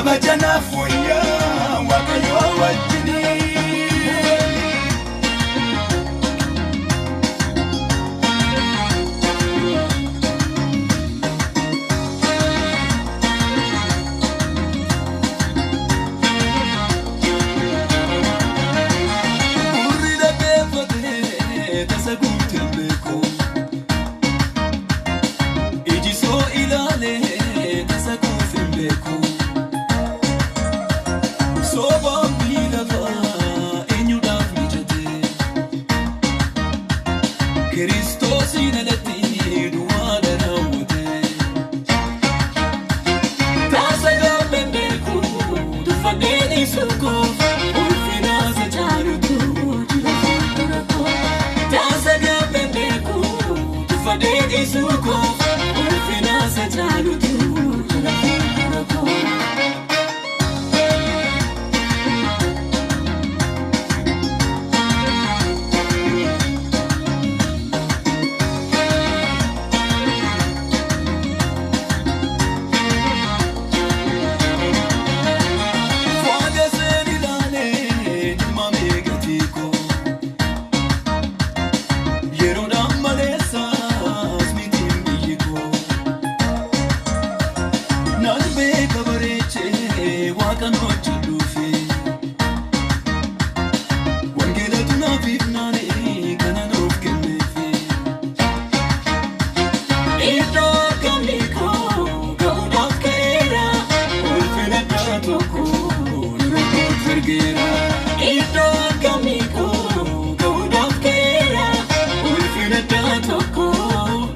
Kabaja naaf wayyaa Waaqayyoo wajjinii. Gurri dhaggeeffatee tasa guutuu hin beeku. Iji soo ilaalee tasa kuuf hin beeku. Sobaan miidhagaa eenyuudhaaf mijate? Kiristoosiin alatti duwwaadha raawwate. Tasa gaaffin beeku tuffadhee dhiisuu koof ulfina isa caalutu jira fuuldura koo. Tasa gaaffin beeku tuffadhee dhiisuu koof ulfina isa caalutu jira fuuldura koo. Waaqa seen ilaalee dhimma meeqatii koo. Yeroodhaan maleessaas mitiin biyyi koo. Nan beeka bareechee waaqan hojjedhuufi. Wangeelatu naaf ifnaanii kana nuuf kenneefi. Iddoo akkamii koo ga'uudhaaf ka'eera. Ulfina addaa tokko dura kootti argeera. Iddoo akkamii koo ga'uudhaaf ka'eera. Ulfina addaa tokko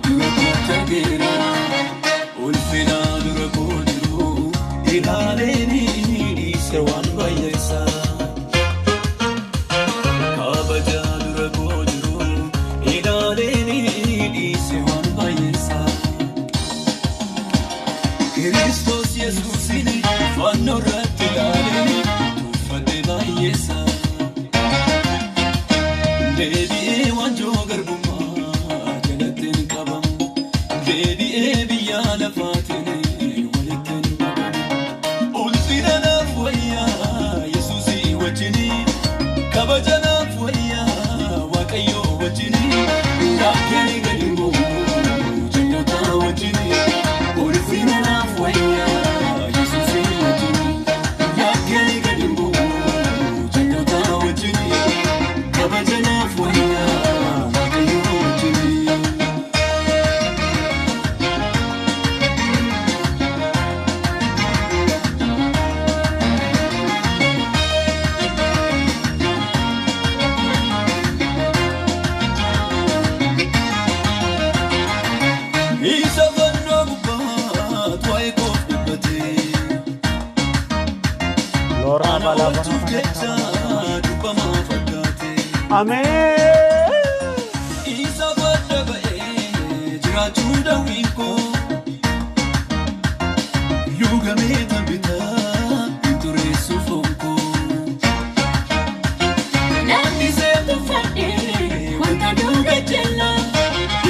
dura kootti argeera. Ulfina dura koo jiru ilaaleen dhiise waan baay'eessa. Kabaja dura koo jiru ilaaleen dhiise waan baay'eessa. Kiristoos Yesuusin fannoo irratti ilaaleen tuffadhe baay'eessa. Deebi'ee waanjoo garbummaa jalatti hin qabamu. Deebi'ee biyya lafaatiin walitti hin makamu. Ulfina naaf wayyaa Yesuusii wajjinii. Kabaja naaf wayyaa Waaqayyoo wajjinii. Lakkeen gadi bu'u jannata wajjinii. Ulfina naaf wayyaa Yesuusii wajjinii. Lakkeen gadi bu'u jannata wajjinii. Kabaja naaf wayyaa Waaqayyoo wajjinii. Isa fannoo gubbaa waa'ee koof dhibbatee. Loora Ana bala oolchuuf jecha cubbamaa fakkaate. Ameen. Isa badda ba'ee jiraachuu daawwiin koo. Lugamee tambitaa hin tureessu foon koo. Namni seetu fadhee wanta duuba jala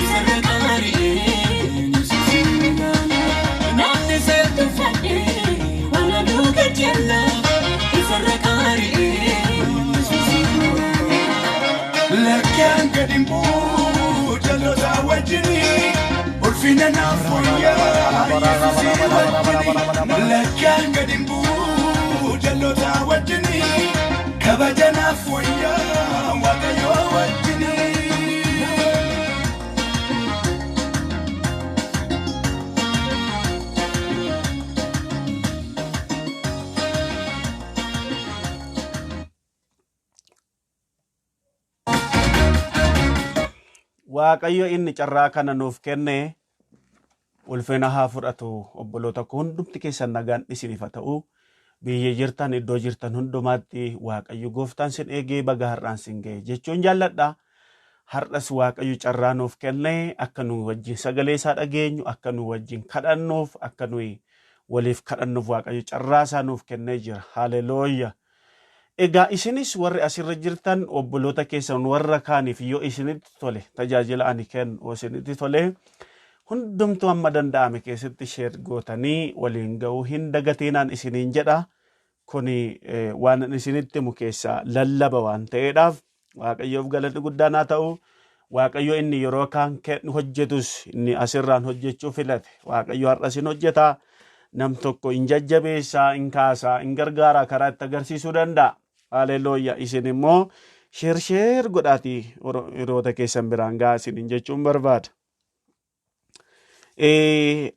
isarra qaari'ee Yesuusin ilaala. Namni seetu fadhee wanta duuba jala isarra qaari'ee Yesuusin ilaala. Lakkeen gadi hin bu'u jalloota wajjinii. Ulfina naaf wayyaa Yesuusii wajjinii. Lakkeen gadi hin bu'u jalloota wajjinii. Kabaja naaf wayyaa Waaqayyoo wajjinii. Waaqayyo inni carraa kana nuuf kenne ulfina haa fudhatu. Obboloota koo hundumti keessan nagaan isiniif haa ta'u. Biyya jirtan iddoo jirtan hundumaatti Waaqayyo gooftaan sin eegee baga har'aan sin ga'e jechuun jaalladha. Har'as Waaqayyo carraa nuuf kenne akka nu wajjin sagalee isaa dhageenyu, akka nu wajjin kadhannuuf, akka nuyi waliif kadhannuuf Waaqayyo carraa isaa nuuf kennee jira. Haalelooyya. Egaa isinis warri asirra jirtan obboloota keessan warra kaaniif yoo isinitti tole tajaajila ani kennu yoo isinitti tole Hundumtuu hamma danda'ame keessatti share gootanii waliin ga'uu hin dagatinaan isiniin jedha. Kuni waan ani isinitti himu keessaa lallaba waan ta'eedhaaf Waaqayyoof galanni guddaan haa ta'u. Waaqayyo inni yeroo kaan hojjetus inni asirraan hojjechuu filate. Waaqayyo har'as hin hojjeta. Nam tokko hin jajjabeessaa, hin kaasaa, hin gargaaraa karaa itti agarsiisuu danda'a. Haleluuyaa. Isin immoo share share godhaatii hiriyoota keessan biraan gahaa isiniin jechuun barbaada.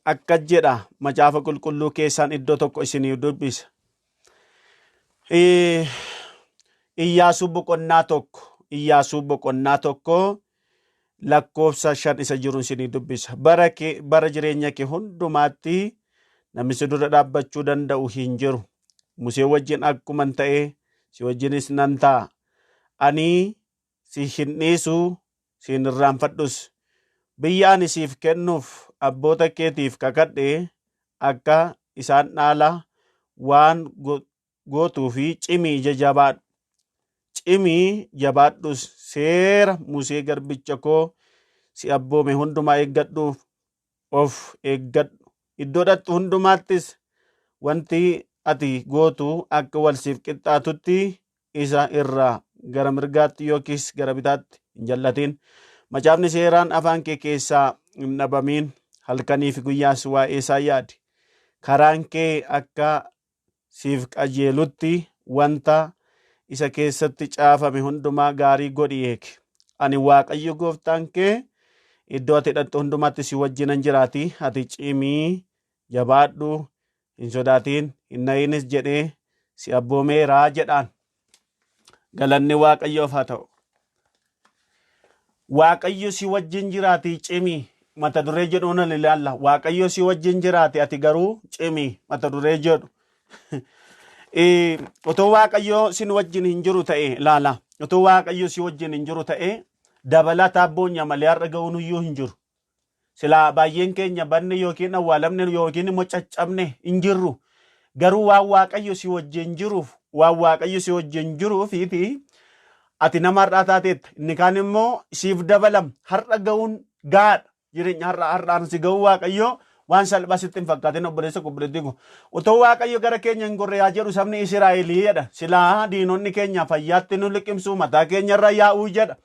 Akka jedha macaafa qulqulluu keessaan iddoo tokko isinii dubbisa. Iyyaasuu boqonnaa 1 Iyyaasuu boqonnaa 1 lakkoofsa 5 isa jiru isinii dubbisa. Bara kee bara jireenya kee hundumaatti namni si dura dhaabbachuu danda'u hin jiru. Musee wajjin akkuman ta'e si wajjinis nan ta'a. Ani si hin dhiisu, si hin irraanfadhus. Biyya ani siif kennuuf abboota keetiif kakadhe akka isaan dhaala waan gootuu fi cimii ija jabaadhu. Cimii jabaadhus seera Musee garbicha koo si abboome hundumaa eeggadhuuf of eeggadhu. Iddoo dhaqxu hundumaattis wanti ati gootu akka wal siif qixxaatutti isa irraa gara mirgaatti yookiis gara bitaatti hin jal'atin. Macaafni seeraan afaan kee keessaa hin dhabamiin, halkanii fi guyyaas waa'ee isaa yaadi. Karaan kee akka siif qajeelutti wanta isa keessatti caafame hundumaa gaarii godhi eegi. Ani Waaqayyo gooftaan kee iddoo ati dhaqxu hundumaatti si wajjinan jiraati. Ati cimii jabaadhu, hin sodaatiin, hin na'inis jedhee si abboomeera jedhaan. Galanni Waaqayyoof haa ta'u. Waaqayyo si wajjin jiraati cimi mata duree jedhuun ol ilaalla. Waaqayyo si wajjin jiraati ati garuu cimi mata duree jedhu. Otoo Waaqayyo sin wajjin hin jiru ta'e ilaala. Otoo Waaqayyo si wajjin hin jiru ta'e dabalataa boonya malee har'a ga'uun iyyuu hin jiru. Silaa baay'een keenya banne yookiin awwaalamne yookiin immoo caccabne hin jirru. Garuu waan Waaqayyo si wajjin jiruuf waan Waaqayyo si wajjin jiruufiiti ati nama har'aa taateetta. Inni kaan immoo siif dabalam. Har'a ga'uun gahaadha. Jireenya har'a har'aan si ga'uu Waaqayyo waan salphaa sitti hin fakkaatin obboleessa koo obboleettii koo. Otoo Waaqayyo gara keenya hin gorre yaa jedhu sabni Israa'elii jedha. Silaa diinonni keenya fayyaatti nu liqimsuu mataa keenyarra yaa'uu jedha.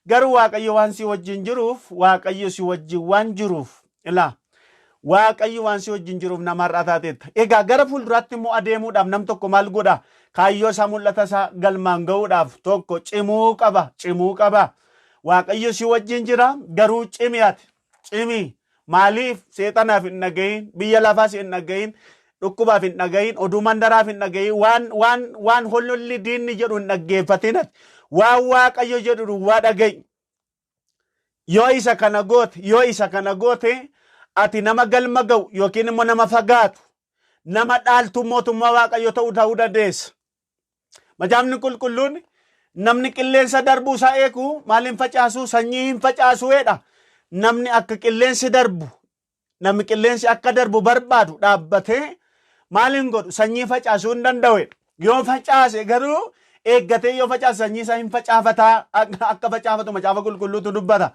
Garuu Waaqayyo waan si wajjin jiruuf, Waaqayyo si wajjin waan jiruuf, ilaa Waaqayyo waan si wajjin jiruuf nama har'aa taateetta. Egaa gara fuulduraatti immoo adeemuudhaaf nam tokko maal godha? Kaayyoo isaa mul'ata isaa galmaan ga'uudhaaf tokko cimuu qaba, cimuu qaba. Waaqayyo si wajjin jira, garuu cimi ati. Cimi. Maaliif seexanaaf hin dhagahin, biyya lafaas hin dhagahin, dhukkubaaf hin dhagahin, oduu mandaraaf hin dhagahin, waan waan waan hololli diinni jedhu hin dhaggeeffatin ati. Waan Waaqayyo jedhu duwwaa dhaga'i. Yoo isa kana goote, yoo isa kana goote, ati nama galma ga'u yookiin immoo nama fagaatu, nama dhaaltuu mootummaa Waaqayyo ta'uu ta'uu dandeessa. Macaafni qulqulluun namni qilleensa darbuu isaa eegu maal hin facaasu sanyii hin facaasu jedha. Namni akka qilleensi darbu namni qilleensi akka darbu barbaadu dhaabbatee maal hin godhu sanyii facaasuu hin danda'u jedha. Yoo facaase garuu eeggatee yoo facaase sanyii isaa hin facaafataa akka facaafatu macaafa qulqulluutu dubbata.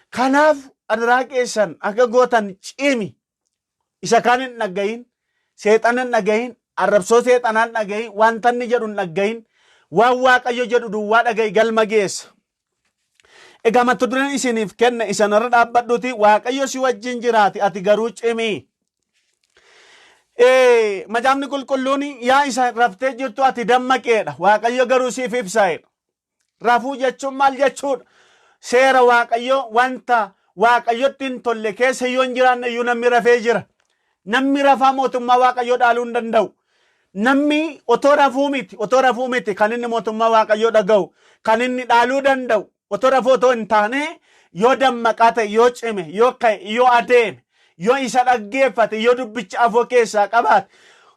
Kanaaf adaraa keessan akka gootan cimi isa kaan hin dhagahin seexana hin dhagahin arrabsoo seexanaa hin dhagahin wanta inni jedhu hin dhagahin waan waaqayyo jedhu duwwaa dhagahi galma geessa. Egaa mata dureen isiniif kenne isanirra dhaabbadhuuti waaqayyo si wajjin jiraati ati garuu cimii. Macaafni qulqulluun yaa isa raftee jirtu ati dammaqeedha waaqayyo garuu siif ibsaa'edha. Rafuu jechuun maal jechuudha? Seera Waaqayyoo wanta Waaqayyotti hin tolle keessa yoo hin jiraanne iyyuu namni rafee jira. Namni rafaa mootummaa Waaqayyoo dhaaluu hin danda'u. Namni otoo rafuu miti, otoo rafuu miti kan inni mootummaa Waaqayyoo dhaga'u, kan inni dhaaluu danda'u, otoo rafuu otoo hin taane yoo dammaqaa ta'e, yoo cime, yoo ka'e, yoo adeeme, yoo isa dhaggeeffate, yoo dubbicha afoo keessaa qabaate,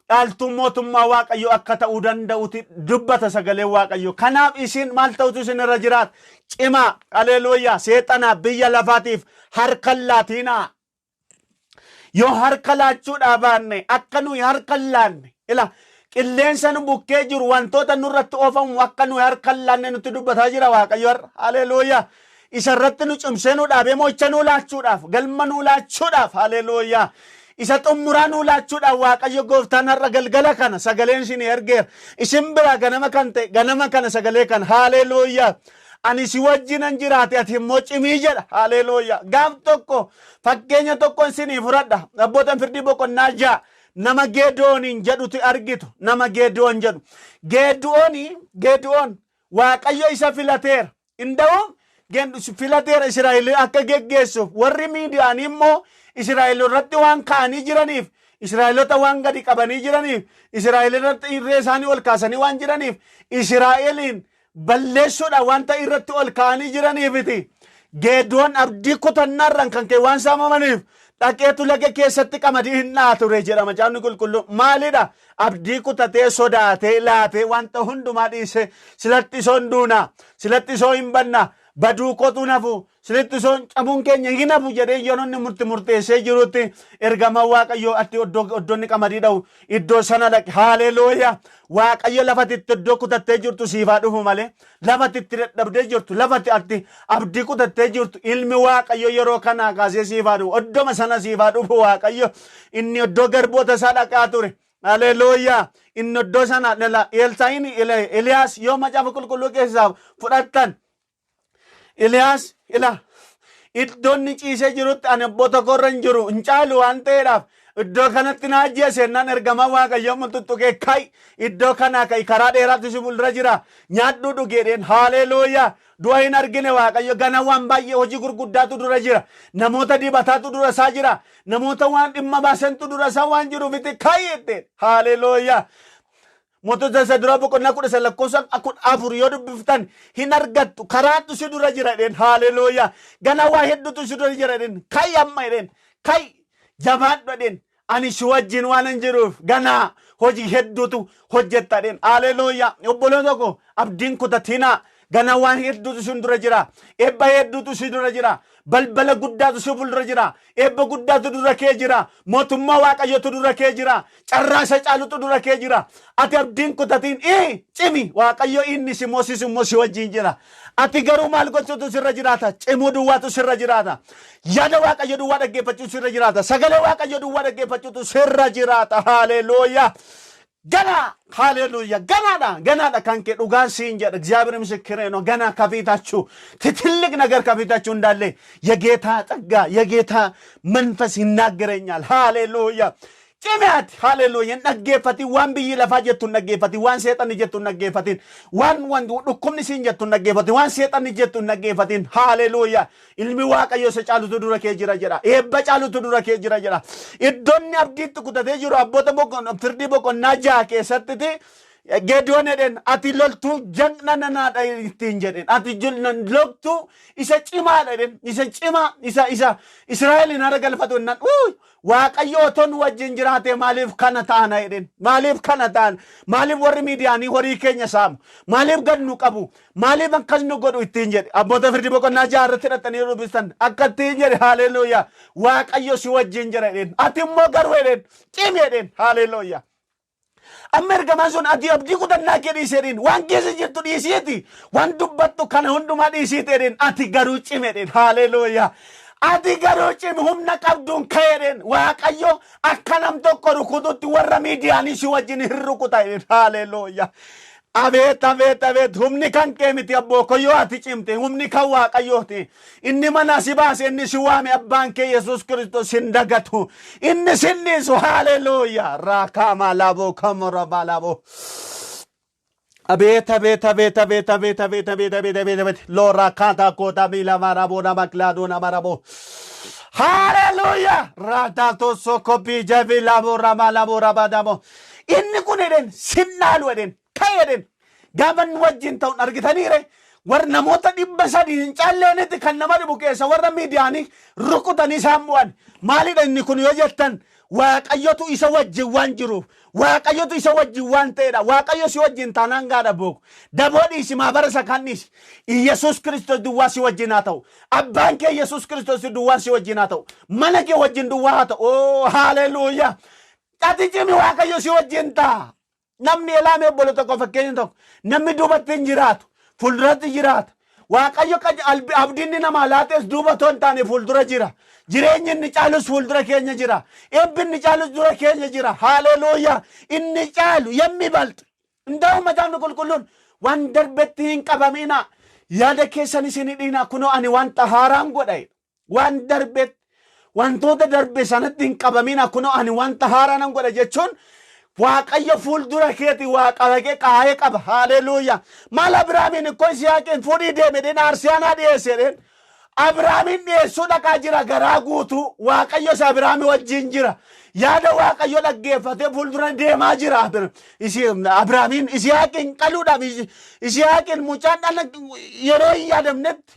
dhaaltuun mootummaa Waaqayyoo akka ta'uu danda'uti dubbata sagaleen Waaqayyoo. Kanaaf isin maal ta'utu isin irra jiraata? Cimaa, aleluuyaa, seexanaaf biyya lafaatiif harka hin laatinaa. Yoo harka laachuudhaa baanne akka nuyi harka hin laanne ila qilleensa nu bukkee jiru wantoota nurratti oofamu akka nuyi harka hin laanne nutti dubbataa jira Waaqayyo har'a. Haleluuyaa. Isa irratti nu cimsee nu dhaabee mo'icha nuu laachuudhaaf, galma nuu laachuudhaaf, haleluuyaa. Isa xumuraa nuu laachuudhaaf Waaqayyo gooftaan har'a galgala kana sagaleen isin ergeera. Isin biraa ganama kan ta'e ganama kana sagalee kana, haleluuyaa. Ani si wajjinan jiraate, ati immoo cimii jedha. Haleluuyaa. Gaaf tokko fakkeenya tokkon isinii fudhadha. Abbootan Firdii boqonnaa 6 nama Geedooniin jedhutu argitu. Nama Geedoon jedhu. Geedooni, Geedoon Waaqayyo isa filateera. Inda'uun filateera Israa'el akka geggeessuuf. Warri Miidiyaanii immoo Israa'el irratti waan ka'anii jiraniif, Israa'elota waan gadi qabanii jiraniif, Israa'el irratti irree isaanii ol kaasanii waan jiraniif, Israa'eliin balleessuudhaan wanta irratti ol ka'anii jiraniifiti. Geedoon abdii kutannaarraan kan ka'e waan saamamaniif dhaqeetu laga keessatti qamadii hin dha'a ture jedha Macaafni Qulqulluu. Maalidha? Abdii kutatee, sodaatee, laafee, wanta hundumaa dhiisee, silatti isoo hin duunaa, silatti isoo hin bannaa, baduu kootu hin hafu, silatti isoo cabuun keenya hin hafu jedhee yeroo inni murteessee jirutti ergama Waaqayyoo atti iddoo inni qamadii dha'u iddoo sana dhaqe. Haaleluuyaa! Waaqayyo lafa itti iddoo kutattee jirtu siif haa dhufu malee, lafa itti dadhabdee jirtu, lafa atti abdii kutattee jirtu, ilmi Waaqayyo yeroo kanaa kaasee siif haa dhufu. Iddoma sana siif haa dhufu Waaqayyo. Inni iddoo garboota isaa dhaqaa ture. Haleluuyaa! Inni iddoo sana Elsaa'iin, Eliyaas yoo Macaafa Qulqulluu keessaa fudhattan, Eliyaas ila iddoo inni ciisee jirutti ani abboota koorra hin jiru hin caalu waan ta'eedhaaf iddoo kanatti na ajjeese jennaan, ergamaa Waaqayyoo tuttuqee, "Ka'i, iddoo kanaa ka'i, karaa dheeraatu si fuuldura jira, nyaadhuu dhugi" jedheen. Haleluuyaa! Du'a hin argine Waaqayyo. Gana waan baay'ee, hojii gurguddaatu dura jira, namoota dibataatu dura isaa jira, namoota waan dhimma baasantu dura isaa waan jiruufiti ka'i jetteen. Haleluuyaa! Mootota Isa Duraa boqonnaa 19 lakkoofsa 14 yoo dubbiftan hin argattu. Karaatu si dura jira jedheen. Haleluuyaa! Gana waa hedduutu si dura jira jedheen. Ka'i amma jedheen. Ka'i, jabaadhu jedheen. Ani si wajjin waan hin jiruuf ganaa hojii hedduutu hojjetta jedheen. Haleluuyaa! Obboloota koo, abdiin kutatinaa. Gana waan hedduutu si dura jira. Eebba hedduutu si dura jira. Balbala guddaatu si fuuldura jira. Eebba guddaatu dura kee jira. Mootummaa Waaqayyootu dura kee jira. Carraa isa caalutu dura kee jira. Ati abdiin kutatiin, ii cimi. Waaqayyo inni si moosisu immoo si wajjin jira. Ati garuu maal gochuutu sirra jiraata? Cimuu duwwaatu sirra jiraata. Yaada Waaqayyo duwwaa dhaggeeffachuutu sirra jiraata. Sagalee Waaqayyo duwwaa dhaggeeffachuutu sirra jiraata. Haleluuyaa! ገና ሃሌሉያ ገናዳ ገናዳ kan kee dhugaan siin jedha። እግዚአብሔር ምስክሬ ነው። ገና ከፊታችሁ ትልቅ ነገር ከፊታችሁ እንዳለ የጌታ ጸጋ የጌታ መንፈስ ይናገረኛል። ሃሌሉያ! Cimi ati. Haleluuya! Hin dhaggeeffatin waan biyyi lafaa jettu, hin dhaggeeffatin waan seexanni jettu, hin dhaggeeffatin waan dhukkubni siin jettu, hin dhaggeeffatin waan seexanni jettu, hin dhaggeeffatin. Haleluuya! Ilmi Waaqayyo isa caalutu dura kee jira jedha. Eebba caalutu dura kee jira jedha. Iddoonni abdiitti kutatee jiru Abboota Firdii boqonnaa 6 keessattiti Geediyoon jedheen, "Ati loltuu jagna nanaadha" ittiin jedheen. "Ati loltuu isa cimaadha" jedheen. Isa cimaa isa Israa'elin hara galfatu jennaan, "Uuy, Waaqayyo otoo nu wajjin jiraate maaliif kana taana?" jedheen. "Maaliif kana ta'an? Maaliif warri Miidiyaanii horii keenya saamu? Maaliif gad nu qabu? Maaliif akkas nu godhu?" ittiin jedhe. Abboota Firdii boqonnaa 6 irratti hidhatanii dubbistan akka ittiin jedhe. Haleluuyaa! "Waaqayyo si wajjin jira" jedheen. "Ati immoo garuu" jedheen, "cimi" jedheen. Haleluuyaa! Amma ergamaan sun ati abdii kutannaa kee dhiisee jedheen, waan keessa jirtu dhiisiiti, waan dubbattu kana hundumaa dhiisiiti jedheen. "Ati garuu cimi" jedheen. Haleluuyaa! "Ati garuu cimi, humna qabduun ka'e" jedheen. "Waaqayyo akka nam tokko rukututti warra Miidiyaanii si wajjin hin rukuta" jedheen. Haleluuyaa! Abeet, abeet, abeet! Humni kan kee miti, abboo ko, yoo ati cimte humni kan Waaqayyooti. Inni mana si baase, inni si waame, abbaan kee Yesuus Kiristoos hin dagatu. Inni sin dhiisu. Haleluuyaa! Raakaamaa laaboo kamora baalaaboo. አቤት አቤት አቤት አቤት አቤት አቤት አቤት አቤት አቤት አቤት! ሎራ ካታ ኮታ ሚላ ማራቦ ናማክላዶ ናማራቦ። ሃሌሉያ! ራታቶ ሶኮፒ ጀቪ ላቦ ራማ ላቦ ራባዳሞ። Inni kun jedheen sinnaalu jedheen, ka'e jedheen. Gaafa inni wajjin ta'uun argitaniire, warra namoota 300 hin caalleenitti kan nama dhibu keessa warra Miidiyaanii rukutanii isaan bu'an. Maalidha inni kun yoo jettan, Waaqayyotu isa wajjin waan jiruuf, Waaqayyotu isa wajjin waan ta'edha. Waaqayyo si wajjin taanaan gaadha booku. Daboo dhiisi, maabara isa kaan dhiisi. Iyyasuus Kiristoos duwwaa si wajjin haa ta'u. Abbaan kee Yesuus Kiristoos duwwaan si wajjin haa ta'u. Mana kee wajjin duwwaa haa ta'u. Oo, haleluuyaa! Ati cimi, Waaqayyo si wajjin ta'a. Namni elaame, obbolo tokko, fakkeenya tokko, namni duubatti hin jiraatu, fuulduratti jiraata. Waaqayyo abdiin inni namaa laates duuba otoo hin taane fuuldura jira. Jireenyi inni caalus fuuldura keenya jira. Eebbi inni caalus dura keenya jira. Haaleluuyaa. Inni caalu የሚበልጥ እንደውም Macaafni Qulqulluun waan darbetti hin qabamina. Yaada keessan isin hidhiina kunoo ani wanta haaraan godha jedha. Waan darbetti wantoota darbe sanatti hin qabamina kunoo ani wanta haaraa nan godha jechuun Waaqayyo fuuldura keeti waa qabaqee kaa'ee qaba. Haaleluuyaa. Maal Abiraamiin ikkoo Isiyaaqiin fuudhii deeme dheen aarsiyaanaa dhiyeesse dheen. Abiraamiin dhiyeessuu dhaqaa jira garaa guutuu. Waaqayyo isa Abiraamii wajjin jira. Yaada Waaqayyo dhaggeeffatee fuuldura deemaa jira. Abiraamiin Isiyaaqiin qaluudhaaf Isiyaaqiin mucaan dhala yeroo hin yaadamnetti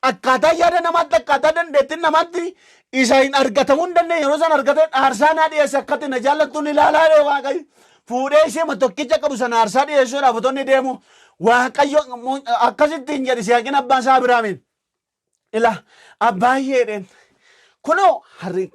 akkaataa yaada namaatti, akkaataa dandeettiin namaatti isa hin argatamuu hin dandeenye yeroo sana argatee aarsaa naa dhiyeesse, akkatti na jaallattuun ilaalaa dhee Waaqayyo. Fuudhee ishee tokkicha qabu sana aarsaa dhiyeessuudhaaf otoo inni deemu Waaqayyo akkasitti hin jedhe Isiyaaqiin abbaan isaa Abiraamiin. Ila abbaayyee jedheen. Kunoo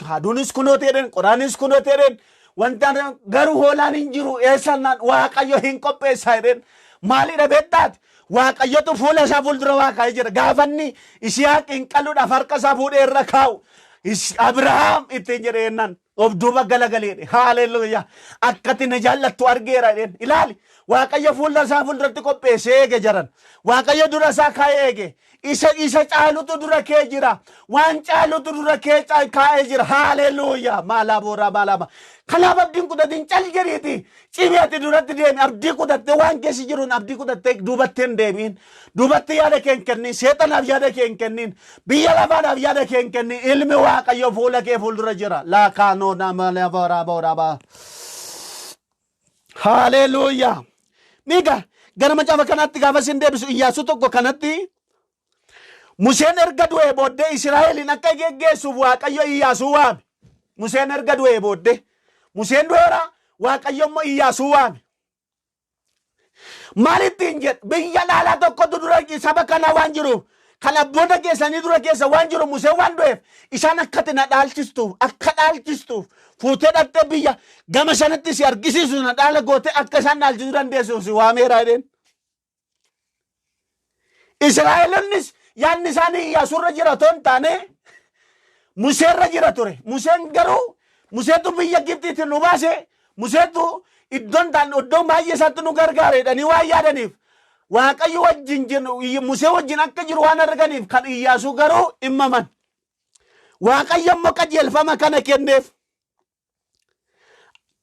haduunis kunoo ta'edheen, qoraanis kunoo ta'edheen, wanta garuu hoolaan hin jiru eessannaan Waaqayyo hin qopheessa jedheen. Maalidha beektaati? Waaqayyotu fuula isaa fuuldura waa kaa'ee jira. Gaafanni Isiyaaqin qaluudhaaf harka isaa fuudhee irra kaa'u Abrahaam ittiin jedhe jennaan of duuba galagalee jedhe. Haaleluuyaa. Akkati na jaallattu argeera jedheen. Ilaali, Waaqayyo fuula isaa fuulduratti qopheessee eege jaran. Waaqayyo dura isaa kaa'ee eege. Isa caalutu dura kee jira. Waan caalutu dura kee kaa'ee jira. Haaleluuyaa. Maalaa booraa maalaa. Kanaaf abdiin kutatiin cal jedhiiti. Cimii ati duratti deemi. Abdii kutattee waan keessa jiruun abdii kutattee duubatti hin deebiin. Duubatti yaada kee hin kennin. Seexanaaf yaada kee hin kennin. Biyya lafaadhaaf yaada kee hin kennin. Ilmi Waaqayyo fuula kee fuuldura jira. Laakaanoo nama booraa booraa baa. Haaleluuyaa. Miga gara macaafa kanaatti gaafa isin deebisu, Iyyaasuu 1 kanatti Museen erga du'ee booddee Israa'eliin akka geggeessuuf Waaqayyo Iyyaasuu waame. Museen erga du'ee booddee. Museen du'eera, Waaqayyo immoo Iyyaasuu waame. Maal ittiin jedhe? Biyya dhaalaa tokkotu dura saba kanaa waan jiruuf, kan abboota keessanii dura keessa waan jiru, Museen waan du'eef isaan akka ati na dhaalchistuuf, akka dhaalchistuuf fuutee dhaqxee biyya gama sanatti si argisiisu na dhaala gootee akka isaan dhaalchisuu dandeessuuf si waameera jedheen. Israa'elonnis yaadni isaanii Iyyaasurra jira otoo hin taane Museerra jira ture. Museen garuu Museetu biyya Gibxiitti nu baase, Museetu iddoon taan iddoon baay'ee isaatti nu gargaare jedhanii waan yaadaniif, Waaqayyo wajjin jiru, Musee wajjin akka jiru waan arganiif kan Iyyaasuu garuu hin maman. Waaqayyo immoo qajeelfama kana kenneef.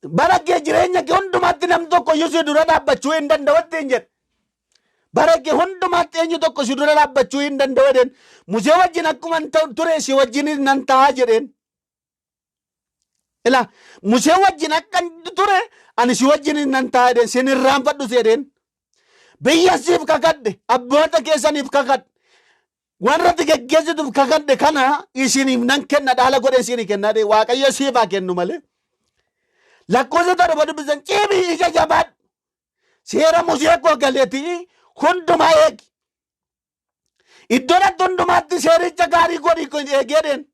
Bara kee jireenya kee hundumaatti namni tokko iyyuu si dura dhaabbachuu hin danda'u ittiin jedhe. Bara kee hundumaatti eenyu tokko si dura dhaabbachuu hin danda'u jedheen. Musee wajjin akkuma hin ta'u ture si wajjin nan ta'a jedheen. Ilaa, Musee wajjin akka ture ani si wajjin nan ta'a jedheen, sin irraanfadhu jedheen. Biyya siif kakadhe, abboota keessaniif kakadhe, warra ati geggeessituuf kakadhe kana isiniif nan kenna, dhaala godhee isinii kenna jedhee. Waaqayyo siif haa kennu malee. Lakkoofsa 7 dubbisan, cimii ija jabaadhu. Seera Musee koo galeetii hundumaa eegi. Iddoo dhaqxu hundumaatti seericha gaarii godhi eegi jedheen.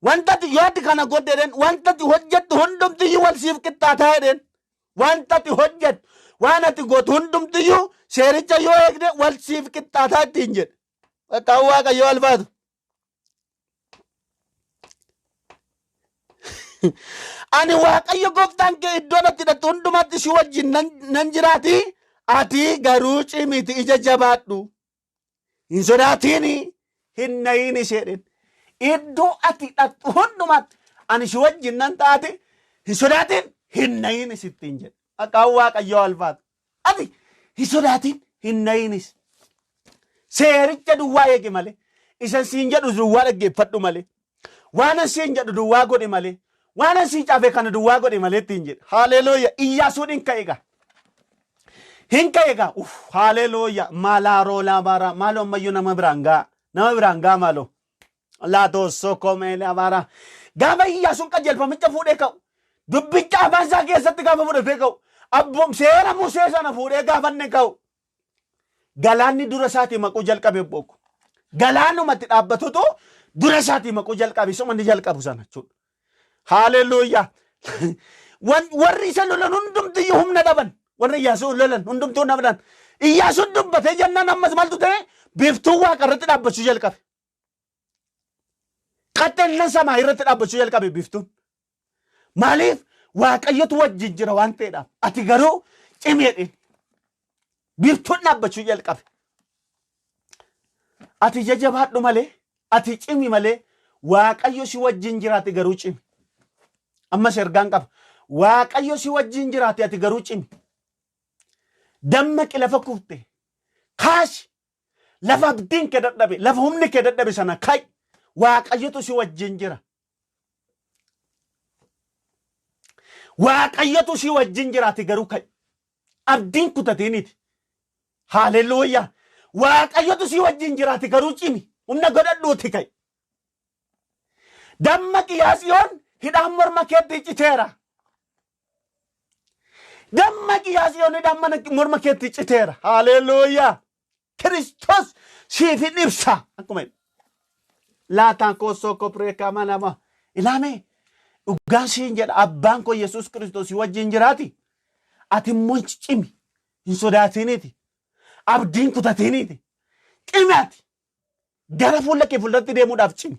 Wanta ati yoo ati kana godhe jedheen, wanta ati hojjettu hundumtiyyuu wal siif qixxaataa jedheen. Wanta ati hojjettu, waan ati gootu hundumtiyyuu seericha yoo eegde wal siif qixxaataa ittiin jedhe. Maqaan Waaqayyoo alfaatu. Ani Waaqayyo gooftaan kee iddoo ati dhaqxu hundumaatti si wajjin nan jiraati. Ati garuu cimiiti ija jabaadhu. Hin sodaatiini, hin nayiin isheedhin. Iddoo ati dhaqxu hundumaatti ani si wajjin nan taate, hin sodaatin, hin nayiin sittiin jedhe. Maqaan Waaqayyoo alfaatu. Ati hin sodaatin, hin nayiinis. Seericha duwwaa eegi malee. Isan siin jedhu duwwaa dhaggeeffadhu malee. Waan an siin jedhu duwwaa godhi malee. Waan an sii caafe kana duwwaa godhi malee ittiin jedhe. Haaleluuya. Iyyaasuun hin ka'e egaa. Hin ka'e egaa. Uff, haaleluuya. Maalaaroo laabaara. Maaloo ammayyuu nama biraan ga'a. Nama biraan ga'a maaloo. Laatoo sokomee laabaara. Gaafa Iyyaasuun qajeelfamicha fuudhee ka'u, dubbicha afaan isaa keessatti gaafa fudhatee ka'u, abboom seera Musee sana fuudhee gaafa inni ka'u, galaanni dura isaatii maquu jalqabe boku. Galaanumatti dhaabbatutu dura isaatii maquu jalqabe, isuma inni jalqabu sana jechuudha. Haaleluuyaa. Warri isa lolan hundumtiyyuu humna dhaban. Warri Iyyaasuu lolan hundumtuu humna dhaban. Iyyaasuun dubbatee jennaan ammas maaltu ta'e? Biiftuun waaqa irratti dhaabbachuu jalqabe. Qaxxeellan samaa irratti dhaabbachuu jalqabe biiftuun. Maaliif? Waaqayyotu wajjin jira waan ta'eedhaaf. Ati garuu cimi jedheen. Biiftuun dhaabbachuu jalqabe. Ati jajabaadhu malee, ati cimi malee, Waaqayyo si wajjin jiraate garuu cimi. Ammas ergaan qaba. Waaqayyo si wajjin jiraate ati garuu cimi. Dammaqi lafa kufte. Kaasi. Lafa abdiin kee dadhabe, lafa humni kee dadhabe sana ka'i. Waaqayyotu si wajjin jira. Waaqayyotu si wajjin jiraate garuu ka'i. Abdiin kutatiiniti. Haalelluuyaa. Waaqayyotu si wajjin jiraate garuu cimi. Humna godhadhuuti ka'i. Dammaqi yaa Tsiyoon hidhaan morma keetti citeera. Dammaqi yaa Tsiyoon hidhaan mana morma keetti citeera. Haalelluuyaa. Kiristoos siif hin ibsa. Akkuma jedhu. Laataan koo sookoo pireekaa manama. Ilaamee dhugaan siin jedha abbaan koo Yesuus Kiristoos si wajjin jiraati. Ati immoo cimi hin sodaatiniiti. Abdiin kutatiniiti. Cimi ati. Gara fuula kee fuulduratti deemuudhaaf cimi.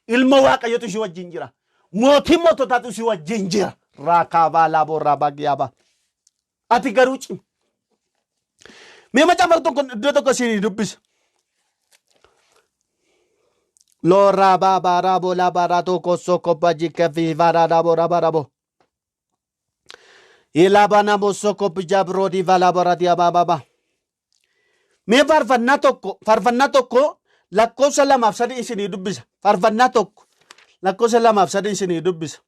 Ilma Waaqayyotu si wajjin jira. Mootii moototaatu si wajjin jira. Raakaabaa laaboo raabaa giyaabaa. Ati garuu cimi. Mee macaafa tokko iddoo tokko isinii dubbisa. Loo raabaa baaraa boolaa baaraa tokko soko bajika fi baaraa raaboo raabaa raaboo. Ilaabaa soko bijaa biroodii valaa boratii abaa baabaa. Mee faarfannaa tokko lakkoofsa 2f 3 isinii dubbisa. Faarfannaa 1 lakkoofsa 2f 3 isinii dubbisa.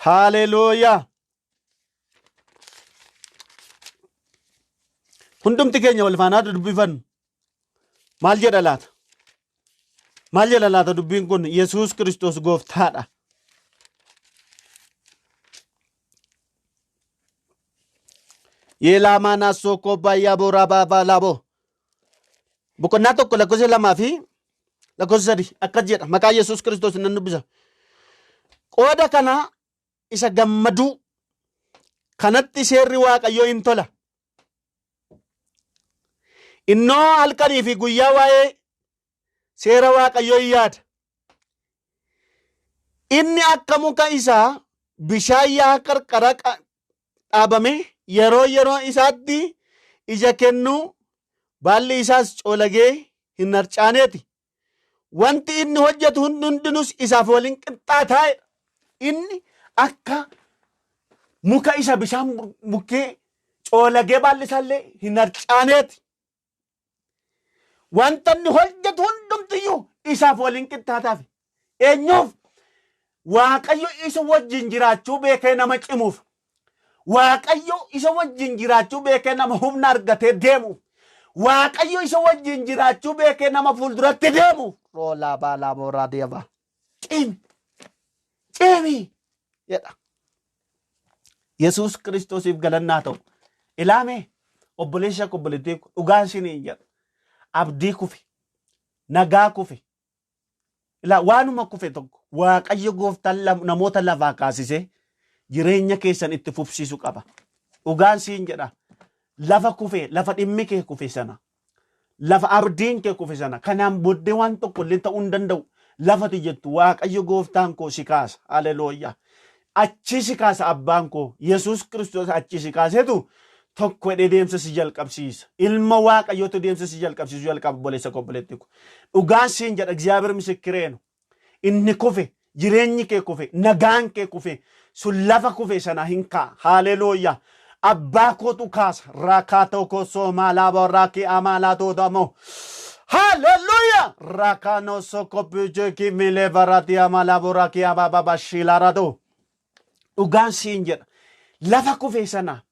Haaleluuyaa. Hundumti keenya wal faanaa dubbifannu. Maal jedha laata? Maal jedha laata dubbiin kun? Yesuus Kiristoos gooftaadha. Yeelaamaa sookoo baay'aa booraa baabaa laaboo. Boqonnaa 1 lakkoofsa 2 fi lakkoofsa 3 akkas jedha. Maqaa Yesuus Kiristoos nan dubbisa. Qooda kana isa gammaduu kanatti seerri Waaqayyoo hin tola. Innoo halkanii fi guyyaa waa'ee seera Waaqayyoo hin yaada. Inni akka muka isaa bishaan yaa'a qarqara dhaabame yeroo yeroo isaatti ija kennuu baalli isaas coolagee hin harcaaneeti. Wanti inni hojjetu hundinus isaaf waliin qixxaataa jedha. Inni akka muka isa bishaan bukkee coolagee baalli isaallee hin harcaaneeti. Wanta inni hojjetu hundumtiyyuu isaaf waliin qixxaataaf. Eenyuuf? Waaqayyo isa wajjin jiraachuu beekee nama cimuuf. Waaqayyo isa wajjin jiraachuu beekee nama humna argatee deemuuf. Waaqayyo isa wajjin jiraachuu beekee nama fuulduratti deemuuf. Roolaa baalaa booraa deemaa. Cimi. Cimi jedha. Yesuus Kiristoosiif galannaa ta'u. Ilaamee obboleessa koo obboleettii koo dhugaan isiniin jedha. Abdii kufe. Nagaa kufe. Ilaa waanuma kufe tokko Waaqayyo gooftaan namoota lafaa kaasisee jireenya keessan itti fufsiisu qaba. Dhugaan siin jedha. Lafa kufe, lafa dhimmi kee kufe sana, lafa abdiin kee kufe sana, kanaan booddee waan tokko illee ta'uu hin danda'u. Lafati jettu Waaqayyo gooftaan koo si kaasa. Haleluuyaa. Achi si kaasa abbaan koo Yesuus Kiristoos achi si kaasetu tokko jedhee deemsa si jalqabsiisa. Ilma Waaqayyootu deemsa si jalqabsiisu jalqaba obboleessa koo obboleettii koo. Dhugaan siin jedha Egziyaabeer misikireenu. Inni kufe jireenyi kee kufe nagaan kee kufe sun lafa kufe sana hin ka'a. Haleluuyaa. Abbaa kootu kaasa. Rakaa tokko soomaalaa borraakii amaalaa tuutamoo. Haleluuyaa. Rakaa soko bijeki milee baratii amalaa borraakii abababa shiilaratu. Dhugaan siin jedha. Lafa kufe sana,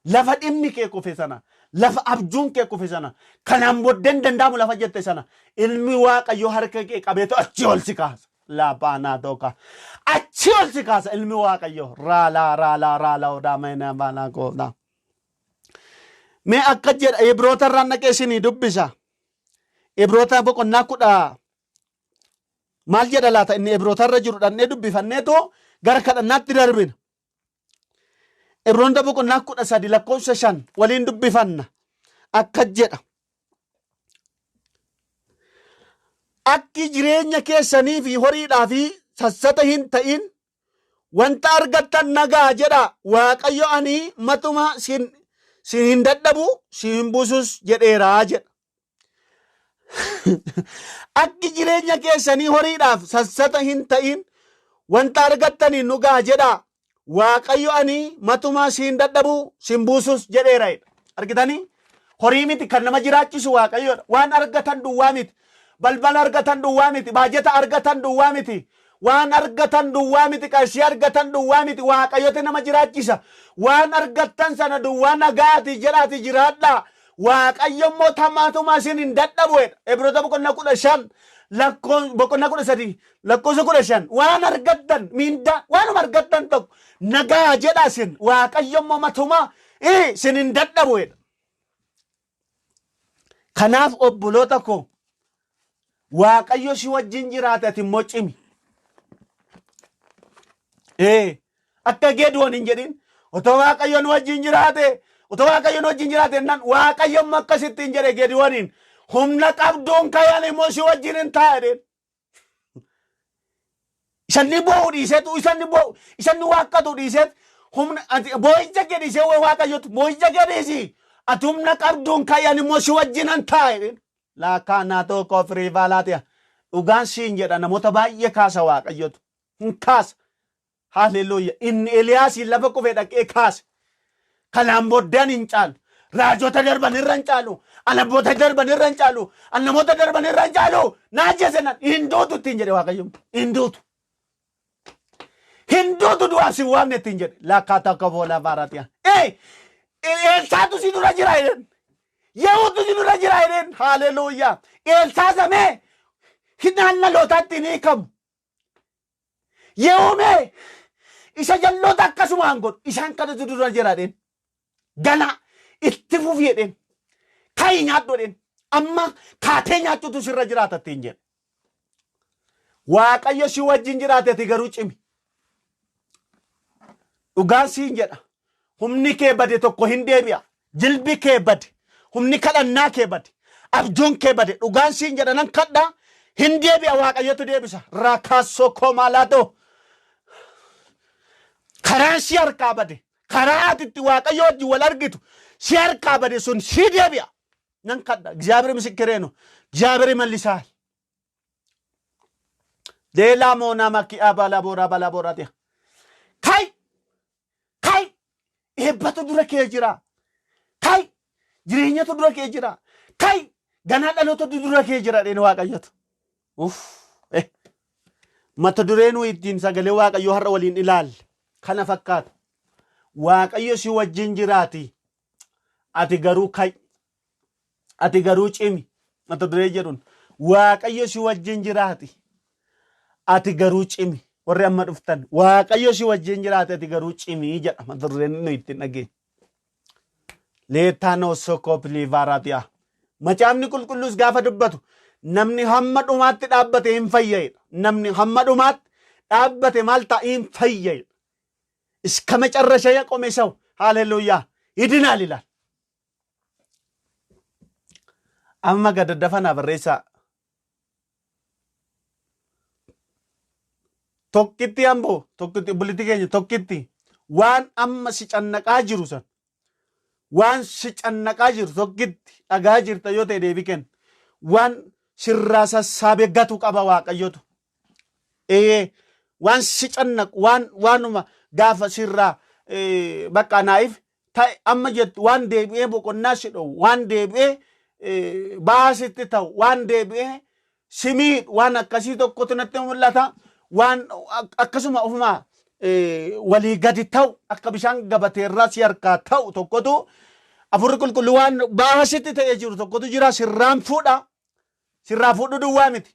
lafa dhimmi kee kufe sana, lafa abjuun kee kufe sana, kanaan booddee hin danda'amu lafa jette sana, ilmi Waaqayyoo harka kee qabeetu achi ol si kaasa. Laapaanaa tooka. Achi ol si kaasa ilmi Waaqayyoo. Raalaa raalaa raalaa odaa meenaa baanaa koofnaa. Mee akka jedha Ibroota irraan dhaqee isinii dubbisa. Ibroota boqonnaa 10 maal jedha laata inni Ibroota irra jiru dhannee dubbifanneetoo gara kadhannaatti darbina. Ibroota boqonnaa 13 lakkoofsa 5 waliin dubbifanna. Akka jedha. Akki jireenya keessanii fi horiidhaa fi sassata hin ta'in wanta argattan nagaa jedha. Waaqayyo ani matuma sin sin hin dadhabu si hin buusus jedheera jedha. Akki jireenya keessanii horiidhaaf sassata hin ta'in wanta argattaniin nu ga'a jedha. Waaqayyo ani matumaa si hin dadhabu si hin buusus jedheera jedha. Argitanii? Horii miti kan nama jiraachisu Waaqayyoodha. Waan argatan duwwaa miti. Balbala argatan duwwaa miti. Baajata argatan duwwaa miti. Waan argatan duwwaa miti. Qarshii argatan duwwaa miti. Waaqayyotu nama jiraachisa. Waan argattan sana duwwaa nagaati jedhaati jiraadhaa. Waaqayyo immoo tamaatuma isin hin dadhabu jedha. Ibroota boqonnaa 15 lakkoon boqonnaa 13 lakkoofsa 15 waan argattan miindaa waanuma argattan tokko nagaa jedha isin Waaqayyo immoo matumaa isin hin dadhabu jedha. Kanaaf obboloota koo Waaqayyo si wajjin jiraate ati immoo cimi. Ee akka Geediyoon hin jedhin otoo Waaqayyo nu wajjin jiraate otoo Waaqayyo nu wajjin jiraate jennaan Waaqayyo immoo akkasitti hin jedhe Geediyooniin humna qabduun kayan immoo si wajjin hin ta'a jedheen. Isanni boo'u dhiiseetu isanni boo'u isanni waaqqatu dhiiseet humna ati boo'icha kee dhiisee wayi Waaqayyotu boo'icha kee dhiisi ati humna qabduun kayan immoo si wajjin hin ta'a jedheen. Laakkaa naatoo koo firii baalaatiya. Dhugaan siin jedha namoota baay'ee kaasa Waaqayyotu. Hin kaasa. Haaleluyya. Inni Eliyaasiin lafa kufee dhaqee kaase. Kanaan booddee ani hin caalu. Raajota darban irra hin caalu. Ani abboota darban irra hin caalu. Ani namoota darban irra hin caalu. Na ajjeese nan hin duutu ittiin jedhe Waaqayyo. Hin duutu. Hin duutu du'aaf si waamne ittiin jedhe. Lakkaataa akka boolaa baaraatiya. Ee Eelsaatu si dura jira jedheen. Yehuutu si dura jira jedheen. Haaleluyyaa. Eelsaa samee hidhaan dhalootaatti hin hiikamu. Yehuumee isa jalloota akkasumaan godhu isaan kanatu dura jira jedheen. Ganaa itti fufi jedheen. Ka'i nyaadhu jedheen. Amma kaatee nyaachuutu sirra jiraata ittiin jedhe. Waaqayyo si wajjin jiraate ati garuu cimi. Dhugaan siin jedha. Humni kee bade tokko hin deebi'a. Jilbi kee bade. Humni kadhannaa kee bade. Abjuun kee bade. Dhugaan siin jedha nan kadhaa. Hin deebi'a Waaqayyotu deebisa. Raakaasoo koo maalaatoo. Karaan si harkaa bade. Karaa ati itti Waaqayyo wajjin wal argitu si harkaa bade sun si deebi'a. Nan kadha. እግዚአብሔር ምስክሬ ነው። እግዚአብሔር ይመልሳል። ሌላ ሞና ማኪ አባላ ቦራ ባላ ቦራ ቲያ kai kai eebbatu dura kee jira kai jireenyatu dura kee jira kai ganaa dhalootatu dura kee jira dheen waaqayyotu uff eh mata duree nu ittiin sagalee waaqayyoo har'a waliin ilaalle kana fakkaata waaqayyo si wajjin jiraati ati garuu kai ati garuu cimi mata duree jedhuun waaqayyo si wajjin jiraati ati garuu cimi warri amma dhuftan waaqayyo si wajjin jiraate ati garuu cimi jedha mata dureen nu ittiin dhageenye. Leetaan sokoopliivaaraatiyaa. Macaafni qulqulluus gaafa dubbatu namni hamma dhumaatti dhaabbate hin fayya'edha. Namni hamma dhumaatti dhaabbate maal ta'a hin fayya'edha. እስከ መጨረሻ የቆመ ሰው ሃሌሉያ ይድናል ይላል። Amma gad daddafaa barreessaa. Tokkitti amboo tokkitti obboleetti keenya tokkitti waan amma si cannaqaa jiru san waan si cannaqaa jiru tokkitti dhagaa jirta yoo ta'e deebii kenna. Waan sirraa sassaabee gatu qaba Waaqayyotu. Ee waan si cannaqu waan waanuma gaafa sirraa bakka naa'if ta'e amma jettu waan deebi'ee boqonnaa si dhowu waan deebi'ee ba'aa sitti ta'u waan deebi'ee si miidhu waan akkasii tokkotu natti mul'ata waan akkasuma ofuma walii gadi ta'u akka bishaan gabateerraa si harkaa ta'u tokkotu afurri qulqulluu waan ba'aa sitti ta'ee jiru tokkotu jira sirraan fuudha sirraa fuudhu duwwaa miti.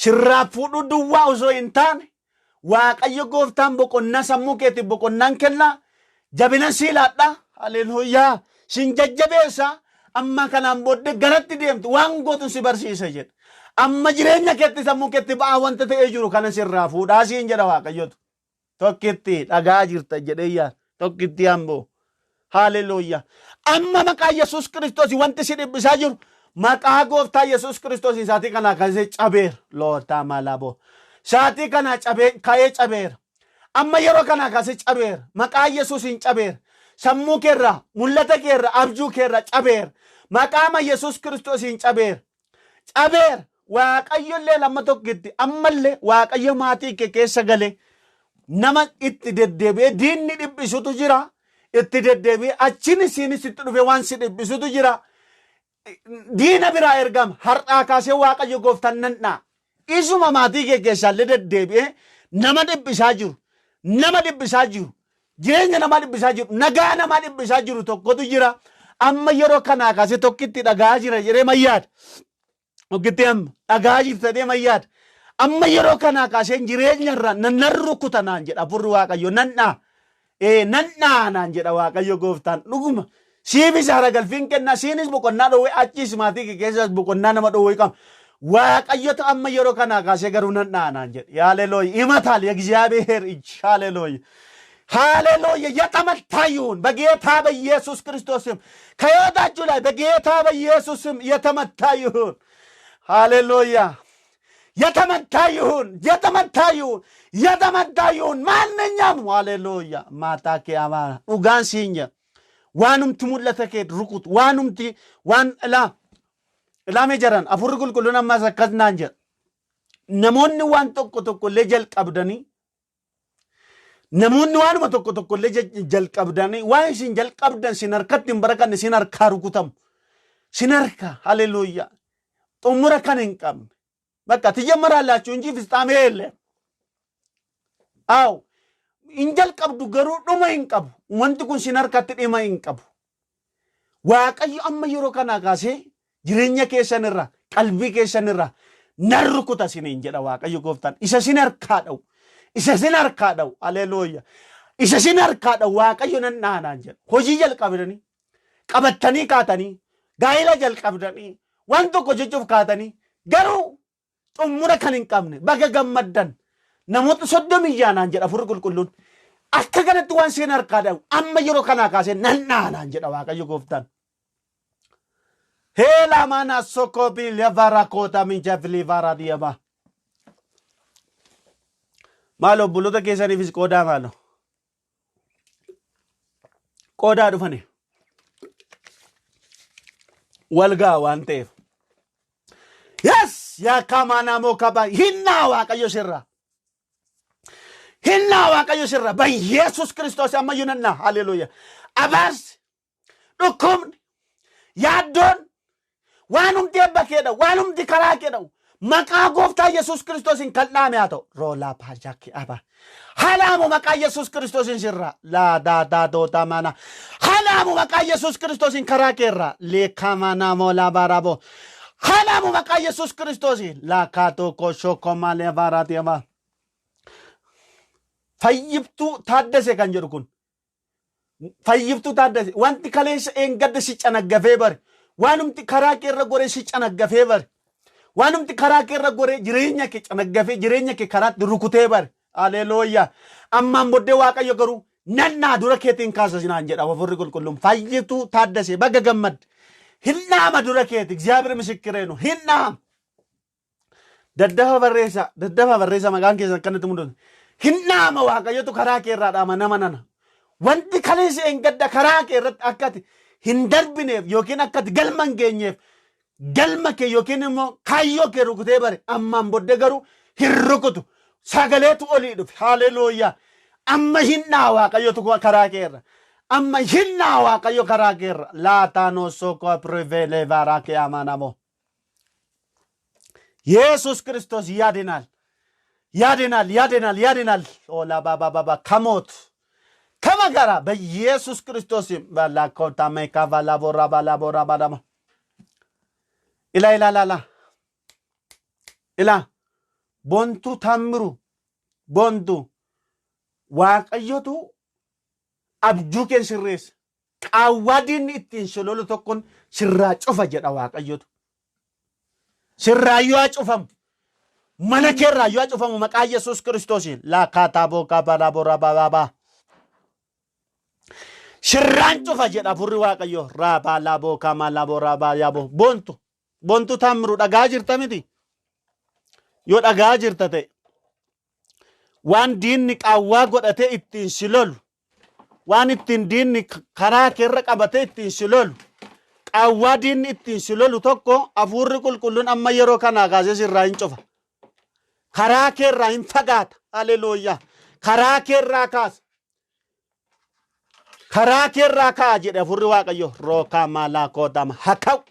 Sirraa fuudhuu duwwaa osoo hin taane Waaqayyo gooftaan boqonnaa sammuu keetiif boqonnaan kenna. Jabina sii laadha. Haleluuyaa. Sin jajjabeessa. Amma kanaan booddee garatti deemtu waan gootu si barsiisa jedha. Amma jireenya keetti sammuu keetti ba'aa wanta ta'ee jiru kana sirraa fuudhaa siin jedha Waaqayyotu. Tokkitti dhagaa jirta jedhee yaada. Tokkitti amboo. Haaleluyyaa. Amma maqaa Yesuus Kiristoos wanti si dhiphisaa jiru maqaa gooftaa Yesuus Kiristoos saatii kanaa kaasee cabeera. Lootaa malaboo. Saatii kanaa cabee ka'ee cabeera. Amma yeroo kanaa kaasee cabeera. Maqaa Yesuusiin cabeera. Sammuu keerraa, mul'ata keerraa, abjuu keerraa cabeera. Maqaama Yesuus Kiristoosiin cabeera. Cabeera. Waaqayyo illee lamma tokkitti ammallee Waaqayyo maatii kee keessa galee nama itti deddeebi'ee diinni dhiphisutu jira. Itti deddeebi'ee achiin isiinis itti dhufee waan si dhiphisutu jira. Diina biraa ergama. Har'aa kaasee Waaqayyo gooftaan nan dha'a. Isuma maatii kee keessaallee deddeebi'ee nama dhiphisaa jiru. Nama dhiphisaa jiru. Jireenya namaa dhiphisaa jiru. Nagaa namaa dhiphisaa jiru tokkotu jira. Amma yeroo kanaa kaasee tokkitti dhagaa jira jedhee mayyaadha. Tokkitti amma dhagaa jirta jedhee mayyaadha. Amma yeroo kanaa kaasee jireenya irraa nan nan rukuta naan jedha hafuurri Waaqayyo nan dha'a. Ee nan dha'a naan jedha Waaqayyo gooftaan dhuguma. Siifis haara galfiin kennaa siinis boqonnaa dhowwee achiis maatii kee keessas boqonnaa nama dhowwee qaba. Waaqayyotu amma yeroo kanaa kaasee garuu nan dha'a naan jedhe. Haalelooyi ይመታል የእግዚአብሔር እጅ ሃሌሉያ ሃሌሉያ የተመታ ይሁን በጌታ በኢየሱስ ክርስቶስ ስም ከሕይወታችሁ ላይ በጌታ በኢየሱስ ስም የተመታ ይሁን። ሃሌሉያ የተመታ ይሁን፣ የተመታ ይሁን፣ የተመታ ይሁን። ማንኛውም ሃሌሉያ ማታኬ አማራ dhugaan siin jedha waanumti mul'ata kee rukutu waanumti waan ilaa ilaamee jiran hafuurri qulqulluun ammas akkas naan jedha namoonni waan tokko tokko illee jalqabdanii namoonni waanuma tokko tokko illee jalqabdanii waan isin jalqabdan sin harkatti hin barakanne sin harkaa rukutamu sin harka haleluuyaa xumura kan hin qabne በቃ ትጀምራላችሁ እንጂ ፍጻሜ የለም። አዎ hin jalqabdu garuu dhuma hin qabu. Wanti kun sin harkatti dhima hin qabu. Waaqayyo amma yeroo kanaa kaasee jireenya keessan irraa qalbii keessan irraa nan rukuta siniin jedha Waaqayyo gooftaan. Isa sin harkaa dha'u. Isa sin harkaa dha'u. Haleluuya. Isa sin harkaa dha'u Waaqayyo nan dhaanaan jedha. Hojii jalqabdanii qabattanii kaatanii gaa'ela jalqabdanii waan tokko jechuuf kaatanii garuu xummura kan hin qabne baga gammaddan namoota soddomii jaanaan jedha hafuurri qulqulluun akka kanatti waan seen harkaa dha'u amma yeroo kanaa kaasee nan dhaanaan jedha Waaqayyo gooftaan. Heela mana sokobi levara kota minjafli vara diaba. Maalo obboloota keessaniifis qoodaa maalo. Qoodaa dhufani. Wal ga'a waan ta'eef. Yes! Yaa namoo kaba hinnaa Waaqayyo sirra. Hinnaa Waaqayyo sirra. በኢየሱስ ክርስቶስ ammayyuu nannaa. Haleluuya. Abaarsi, dhukkubni, yaaddoon waanumti eebba kee dha'u, waanumti karaa kee dha'u maqaa gooftaa Yesuus Kiristoosiin kan dhaame haa ta'u. Roolaa paajaakki aba. Halaamu maqaa Yesuus Kiristoosiin sirra. Laa daa daa doota mana. Halaamu maqaa Yesuus Kiristoosiin karaa keerraa. Leekama namoo laa baarabo. Halaamu maqaa Yesuus Kiristoosiin. Laa kaatoo koshoo komalee baaraati ama. Fayyiftuu Taaddasee kan jedhu kun. Fayyiftuu Taaddasee wanti kaleessa eengadda si canaggafee bare waanumti karaa kee irra goree si canaggafee bare waanumti karaa kee irra goree jireenya kee canaggafee jireenya kee karaatti rukutee bare haleluuyaa ammaan booddee Waaqayyo garuu nannaa dura keetiin kaasa sinaan jedha hafuurri qulqulluun. Fayyiftuu Taaddasee baga gammadde hin dhaama dura keeti እግዚአብሔር ምስክሬ ነው hin dhaama. Daddafa barreessa, daddafa barreessa maqaan keessan akkanatti mul'atu. Hin dhaama Waaqayyotu karaa kee irraa dhaama nama nana. Wanti kaleessa eengadda karaa kee irratti akka ati hin darbineef yookiin akka ati galma hin geenyeef galma kee yookiin immoo kaayyoo kee rukutee bare ammaan booddee garuu hin rukutu. Sagaleetu olii dhufe. Haleluuyaa. Amma hin dhaa Waaqayyotu karaa kee irra. Amma hin dhaa Waaqayyo karaa kee irra. Laataa soko privelee vaaraa kee amanamo. ኢየሱስ ክርስቶስ ያድናል፣ ያድናል፣ ያድናል፣ ያድናል። ኦላ ባባ ባባ ከሞት ከመከራ በኢየሱስ ክርስቶስ ባላኮታ ሜካ ባላቦራ ባላቦራ ባላማ ኢላ ኢላ ላላ ኢላ ቦንቱ ታምሩ ቦንቱ Waaqayyotu abjuu kee sirreessa. Qaawwaa diinni ittiin si lolu tokkoon sirraa cufa jedha Waaqayyotu. Sirraayyuu haa cufamu. Mana keerraa yoo cufamu maqaa Yesuus Kiristoosiin. Laakaataa bookaa balaa boraa baabaa. Shirraan cufa jedha hafuurri Waaqayyoo. Raabaa laaboo kaamaa laaboo raabaa yaaboo. Boontu. Boontu taammiru dhagaa jirta miti. Yoo dhagaa jirta ta'e. Waan diinni qaawwaa godhatee ittiin si lolu. Waan ittiin diinni karaa keerra qabatee ittiin si lolu. Qaawwaa diinni ittiin si lolu tokko hafuurri qulqulluun amma yeroo kanaa kaasee sirraa hin cufa. Karaa keerraa hin fagaata. Haleluuyaa. Karaa keerraa kaasa. Karaa keerraa ka'a jedhe hafuurri Waaqayyo. Rookaa maalaa kootama. Haa ka'u.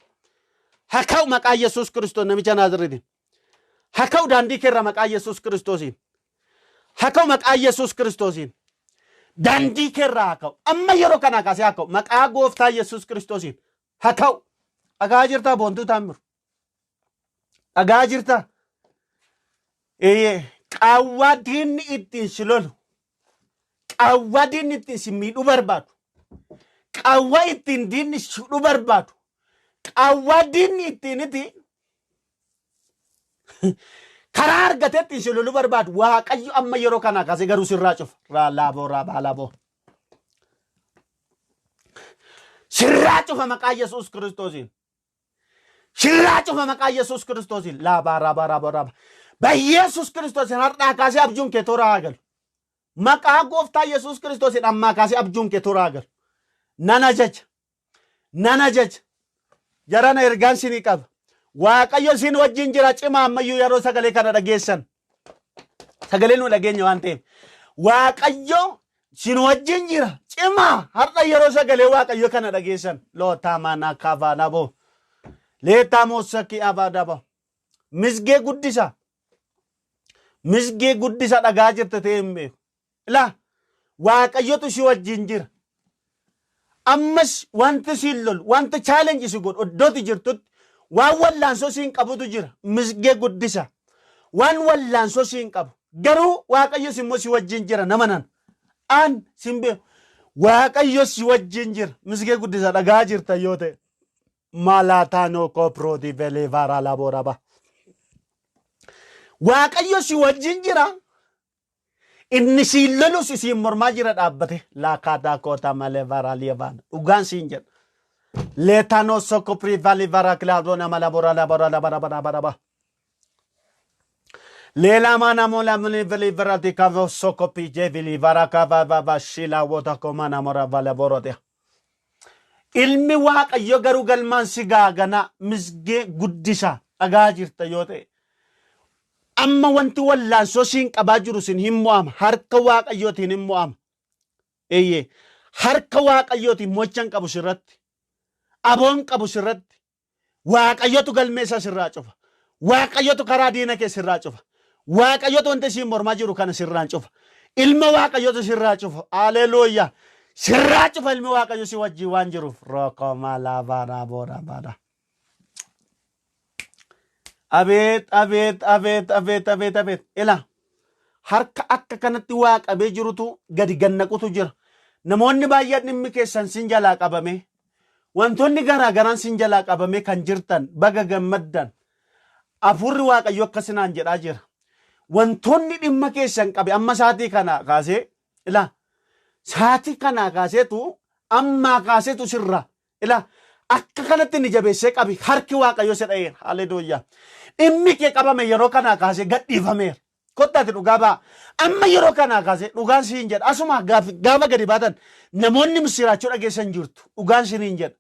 Haa ka'u maqaa Yesuus Kiristoos namicha Naaziriitiin. Haa ka'u daandii keerraa maqaa Yesuus Kiristoosiin. Haa ka'u maqaa Yesuus Kiristoosiin. Daandii keerraa haa ka'u. Amma yeroo kanaa kaasee haa ka'u. Maqaa gooftaa Yesuus Kiristoosiin. Haa ka'u. Dhagaa jirtaa boontuu taammiru. Dhagaa jirtaa. Eeyyee qaawwaa diinni ittiin si lolu. Qaawwaa diinni ittiin si miidhuu barbaadu. Qaawwaa ittiin diinni si hudhuu barbaadu. Qaawwaa diinni ittiin iti karaa argatee ittiin si loluu barbaadu. Waaqayyo amma yeroo kanaa kaasee garuu sirraa cufa. Raalaaboo raabaalaaboo. Sirraa cufa maqaa Yesuus Kiristoosiin. Sirraa cufa maqaa Yesuus Kiristoosiin. Laabaa raabaa raabaa raabaa. Bayyeesus Kiristoosiin har'aa kaasee abjuun kee toora haa galu. Maqaa gooftaa Yesuus Kiristoosiin ammaa kaasee abjuun kee toora haa galu. Nan ajaja. Nan ajaja. Jarana ergaan sinii qaba. Waaqayyo sin wajjin jira cimaa ammayyuu yeroo sagalee kana dhageessan. Sagalee nu dhageenya waan ta'eef. Waaqayyo sin wajjin jira cimaa har'a yeroo sagalee Waaqayyo kana dhageessan. Lootaa manaa kaavaanaboo. Leetaa moossakii abaadaboo. Misgee guddisa. Misgee guddisa dhagaa jirta ta'ee hin beeku. Ilaa Waaqayyotu si wajjin jira. Ammas wanti siin lolu, wanti challenge si godhu iddooti jirtutti waan wallaansoo siin qabutu jira. Misgee guddisa. Waan wallaansoo siin qabu. Garuu Waaqayyos immoo si wajjin jira nama nan. An sin beeku. Waaqayyo si wajjin jira. Misgee guddisa dhagaa jirta yoo ta'e. Malaataanoo kooprooti veleevaaraa labooraba. Waaqayyo si wajjin jira. Inni siin lolus isiin mormaa jira dhaabbate. Laakaataa koota malee varaa lievaan. Dhugaan siin jedha. Leetanoo soko privali vara kilaadoo nama labora labora labara bara bara bara. Leelama namo lamni veli varati kavo soko pije vili vara kava vava shila wota koma namora vala borote. Ilmi Waaqayyo garuu galmaan si gaaganaa misgee guddisa dhagaa jirta yoo ta'e. Amma wanti wallaansoo siin qabaa jiru sin hin mo'ama. Harka Waaqayyootiin hin mo'ama. Eeyyee. Harka Waaqayyootiin mo'acha hin qabu sirratti. Aboon qabu sirratti. Waaqayyotu galmee isaa sirraa cufa. Waaqayyotu karaa diina kee sirraa cufa. Waaqayyotu wanta isiin mormaa jiru kana sirraan cufa. Ilma Waaqayyotu sirraa cufa. Haleluuyaa. Sirraa cufa ilmi Waaqayyo si wajjin waan jiruuf. Rookoo laabaanaa booraa Abeet abeet abeet abeet abeet abeet. Ilaa harka akka kanatti waa qabee jirutu gadi gannaqutu jira. Namoonni baay'een dhimmi keessan sin jalaa qabame. Wantoonni garaa garaan sin jalaa qabame kan jirtan baga gammaddan. Hafuurri Waaqayyo akkasinaan jedhaa jira. Wantoonni dhimma keessan qabe amma saatii kanaa kaasee ilaa saatii kanaa kaaseetu ammaa kaaseetu sirraa Ilaa akka kanatti inni jabeessee qabi harki Waaqayyo si dha'eera. Haleluuyaa. Dhimmi kee qabame yeroo kanaa kaasee gadhiifameera. Kottaati dhugaa ba'a. Amma yeroo kanaa kaasee dhugaan siin jedha. Asuma gaafa gadi baatan namoonni misiraachoo dhageessan jirtu. Dhugaan siniin jedha.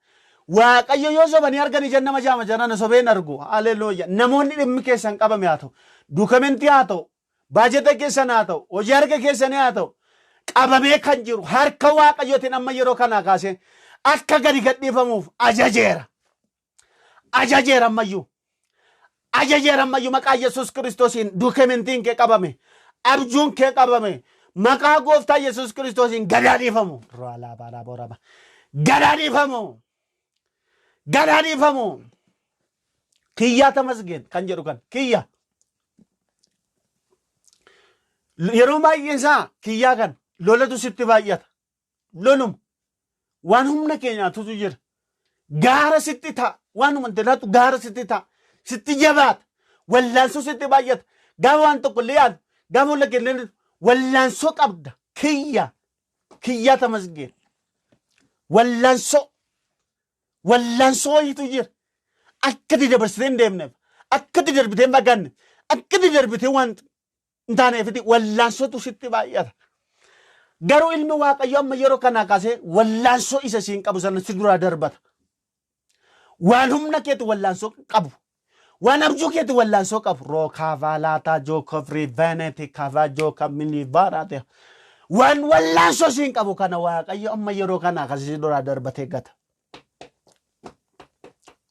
Waaqayyo yoo sobanii argan ija nama jaama jarana sobee hin argu. Haleluuyaa. Namoonni dhimmi keessan qabame haa ta'u. Duukamentii haa ta'u. Baajata keessan haa ta'u, hojii harka keessanii haa ta'u, qabamee kan jiru harka Waaqayyootiin amma yeroo kanaa kaasee akka gadi gadhiifamuuf ajajeera. Ajajeera ammayyuu. Ajajeera ammayyuu maqaa Yesuus Kiristoosiin duukementiin kee qabame, abjuun kee qabame, maqaa gooftaa Yesuus Kiristoosiin gadaa dhiifamu. Raalaa Gadaa dhiifamu. Gadaa dhiifamu. Kiyyaa tamasgeen kan jedhu kan kiyya. Yeroo baay'ee isaa kiyyaa kan lolatu sitti baay'ata. Loluma. Waan humna kee nyaatutu jira. Gaara sitti ta'a. Waan humna laatu gaara sitti ta'a. Sitti jabaata. Wallaansoo sitti baay'ata. Gaafa waan tokko illee yaalu, gaafa fuula kee illee wallaansoo qabda. Kiyya. Kiyyaa Tamasgeen. Wallaansoo. Wallaansoo wayiitu jira. Akka itti dabarsitee hin deemneef, akka itti darbitee hin fagaanne, akka itti darbitee waan hin taaneefiti wallaansootu sitti baay'ata. Garuu ilmi Waaqayyoo amma yeroo kanaa kaasee wallaansoo isa siin qabu sana si duraa darbata. Waan humna keetu wallaansoo qabu. Waan abjuu keetu wallaansoo qabu. Rookaavaalaataa jookofrii veneeti kaavaa jooka milivaaraate. Waan wallaansoo siin qabu kana Waaqayyo amma yeroo kanaa kaasee si duraa darbatee gata.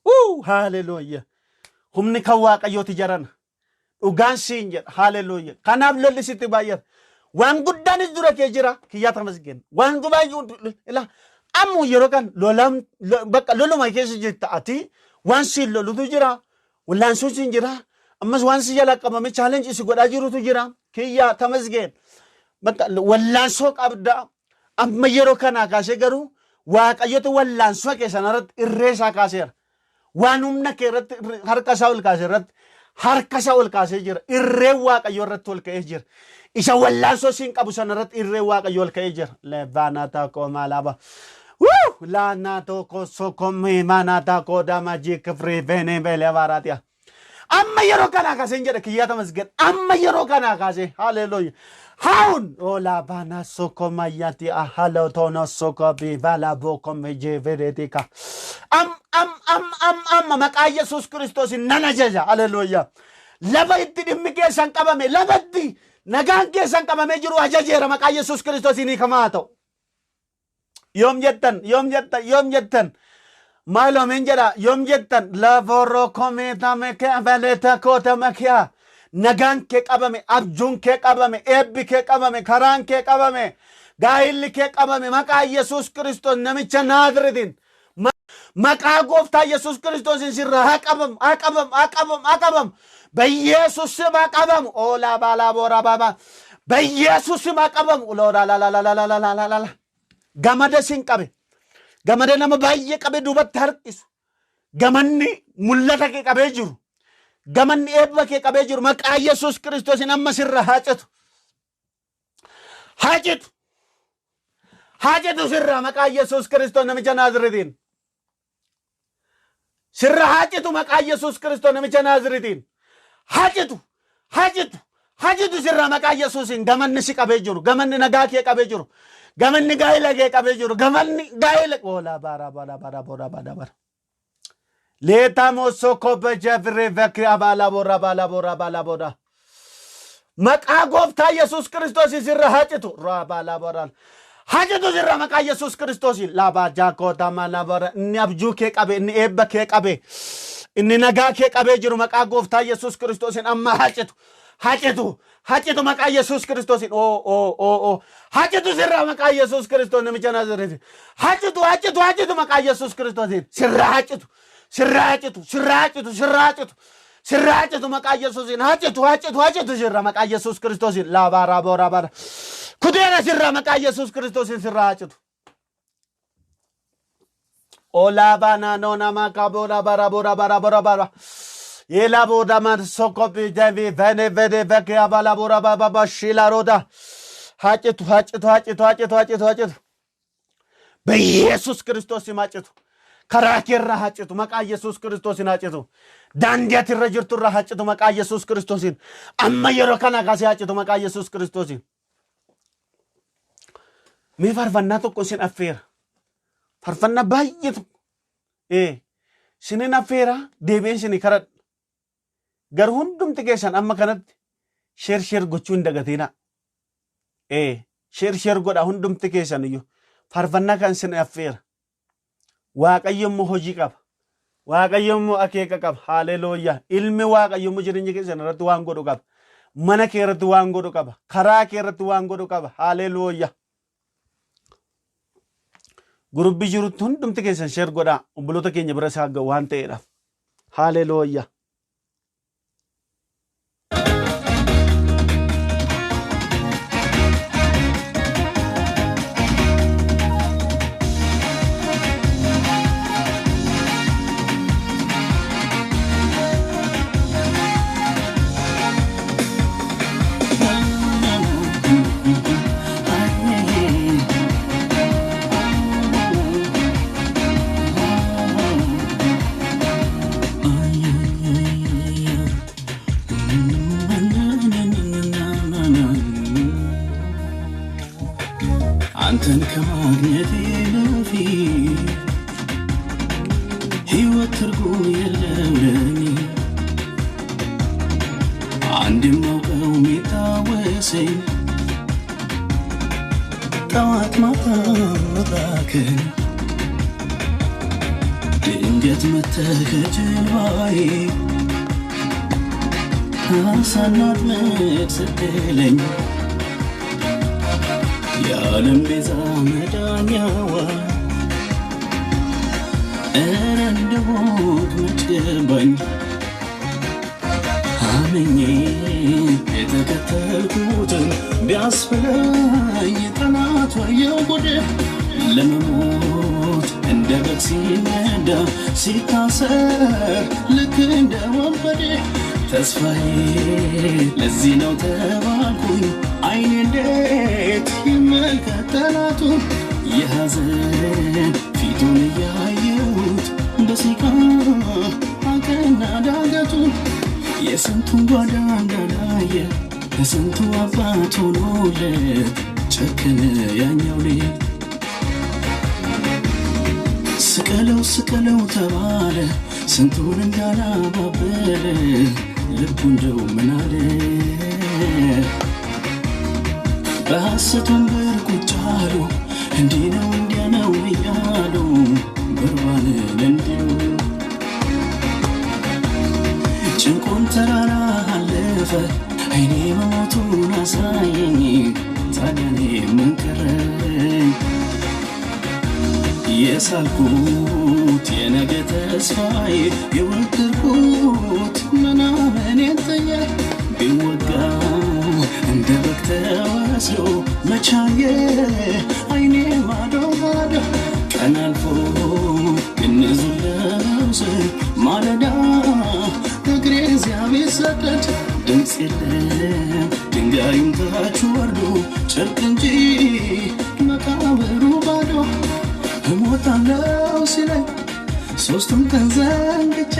Wuu! Haaleluyya. Humni kan Waaqayyooti jarana. Dhugaan siin jedha. Haaleluyya. Kanaaf lolli sitti baay'ata. Waan guddaanis dura kee jira. Kiyyaa Tamasgeen. Waan baay'ee ila ammoo yeroo kan lolam bakka loluma keessa jirta ati waan siin lolutu jira. Wallaansuun siin jira. Ammas waan si jala qabame challenge si godhaa jirutu jira. Kiyyaa Tamasgeen. Bakka wallaansoo qabda. Amma yeroo kanaa kaasee garuu Waaqayyotu wallaansoo kee sanarratti irree isaa kaaseera. Waan humna kee irratti harka isaa ol kaase irratti harka isaa ol kaasee jira. Irreen Waaqayyoo irratti ol ka'ee jira. Isa wallaansoo siin qabu sana irratti irreen Waaqayyoo ol ka'ee jira. Levaanaa taakoo maalaaba. Wuu! Laanaa tokko sokomee maanaa taakoo dama jikfrii venee beelee baaraatiya. Amma yeroo kanaa kaasee hin jedha kiyyaa Tamasgeen. Amma yeroo kanaa kaasee haleluuya. Haun ola bana soko mayati ahalo tono soko bivala boko mejeveretika. Am am am am amma maqaa Yesuus Kiristoos nan ajaja haleluuya. Lafa itti dhimmi keessan qabame lafatti nagaan keessan qabamee jiru ajajeera maqaa Yesuus Kiristoos ni kamaa ta'u. Yoom jettan yoom jettan yoom jettan maaloo min jedha yoom jettan laforoo komeetame keveleta kootama kiya nagaan kee qabame abjuun kee qabame eebbi kee qabame karaan kee qabame gaa'illi kee qabame maqaa Yesuus Kiristoos namicha Naazreetiin maqaa gooftaa Yesuus Kiristoosiin sirraa haa qabamu haa qabamu haa qabamu haa qabamu በኢየሱስ ስም አቀበሙ ኦላ ባላ ቦራ ባባ በኢየሱስ ስም አቀበሙ ሎራ ላላላላላላላ gamada sin qabe gamada nama baay'ee qabee duubatti harkisu gamanni mul'ata kee qabee jiru gamanni eebba kee qabee jiru maqaa Yesuus Kiristoosiin amma sirra haa citu haa citu haa citu sirraa maqaa Yesuus Kiristoos namicha Naaziritiin sirra haa citu maqaa Yesuus Kiristoos namicha Naaziritiin haa citu haa citu haa citu sirraa maqaa Yesuusiin gamanni si qabee jiru gamanni nagaa kee qabee jiru gamanni gaa'ela kee qabee jiru gamanni gaa'ela oolaa baara baara baara baara baara baara Leetamo soko bejevre vekri abala bora bala bora bala bora. Maqaa gooftaa Yesuus Kiristoos sirra haa citu. Raabala bora. Haa citu sirra maqaa Yesuus Kiristoos. Laabaa jaakoo mala bora. Inni abjuu kee qabe, inni eebba kee qabe, inni nagaa kee qabee jiru maqaa gooftaa Yesuus Kiristoosiin amma haa citu. Haa citu. Haa citu maqaa Yesuus Kiristoosiin. Oo oo oo oo. Haa citu sirraa maqaa Yesuus Kiristoos namicha Naazreeti. Haa citu haa citu haa citu maqaa Yesuus Kiristoosiin. Sirraa haa citu. Sirraa haa citu. Sirraa haa citu. Sirraa haa citu. Sirraa haa citu maqaa Yesuusiin. Haa citu haa citu haa citu sirraa maqaa Yesuus Kiristoosiin. Laabaa raaboo raabaa. Kuteera sirraa maqaa Yesuus Kiristoosiin sirraa haa citu. Olaba na no na ma ka bora bara bora bara bora bara. Yela bora ma soko bi devi vene vene veke abala bora ba ba ba shila roda. Hacitu hacitu hacitu hacitu hacitu hacitu. በኢየሱስ ክርስቶስ ስም hacitu. Karaa keerraa hacitu maqaa Yesuus Kiristoosiin hacitu. Daandii ati irra jirtu irraa hacitu maqaa Yesuus Kiristoosiin. Amma yeroo kana kaasee hacitu maqaa Yesuus Kiristoosiin. Mee faarfannaa tokko isin affeera. Faarfannaa baay'ee tokko. Ee, isinin affeera deebi'een isin kadhadha. Garuu hundumti keessan amma kanatti sheer sheer gochuu hin dagatinaa. Ee, sheer sheer godha hundumti keessan iyyuu. Faarfannaa kan isin affeera. Waaqayyo immoo hojii qaba. Waaqayyo immoo akeeka qaba. Haaleluuyaa. Ilmi Waaqayyo immoo jireenya keessan irratti waan godhu qaba. Mana kee irratti waan godhu qaba. Karaa kee irratti waan godhu qaba. Haaleluuyaa. Gurubbii jirutti hundumti keessan sheer godhaa. Obboloota keenya bira isaa ga'u waan ta'eedhaaf. Haaleluuyaa. ከማግኘቴ በፊት ሕይወት ትርጉም የለው ለኔ። አንድ የማውቀው የሚታወሰኝ ጠዋት ማታ መባከን፣ ድንገት መተህ ከጀርባዬ አሳናጥምቅ ስትለኝ፣ የዓለም ቤዛ መዳኛዋ እረ እንደሆንክ መች ገባኝ። አምኜ የተከተልኩትን ቢያስብለኝ ጠላት ወየው ጉድ፣ ለመሞት እንደ በግ ሲነዳ ሲታሰር ልክ እንደ ወንበዴ፣ ተስፋዬ ለዚህ ነው ተባልኩኝ። አይኔ እንዴት ይመልከት ጠላቱን? የሐዘን ፊቱን እያየሁት በሲቃ አቀና ዳገቱን። የስንቱን ጓዳ እንዳላየ ለስንቱ አባት ሆኖለት ጨከነ ያኛው ልጅ። ስቀለው ስቀለው ተባለ፣ ስንቱን እንዳላባበለ ልቡ እንደው ምናለ? በሐሰት ወንበር ቁጭ አሉ፣ እንዲህ ነው እንዲያ ነው እያሉ በርባንን እንዲሁ። ጭንቁን ተራራ አለፈ፣ አይኔ መሞቱን አሳየኝ። ታዲያ እኔ ምን ቀረኝ? የሳልኩት የነገ ተስፋዬ፣ የወደድኩት ምናምን ጥዬ፣ ቢወጋ እንደ በግ ተወስዶ መቻየ አይኔ ማዶ ማዶ። ቀን አልፎ ግንዙን ለመውሰድ ማለዳ እግሬ እዚያ ቢሰደድ፣ ድምፅ የለም፣ ድንጋዩም ታች ወርዶ ጨርቅ እንጂ መቃብሩ ባዶ። እሞታለሁ ሲለኝ ሶስቱን ቀን ዘንግቼ፣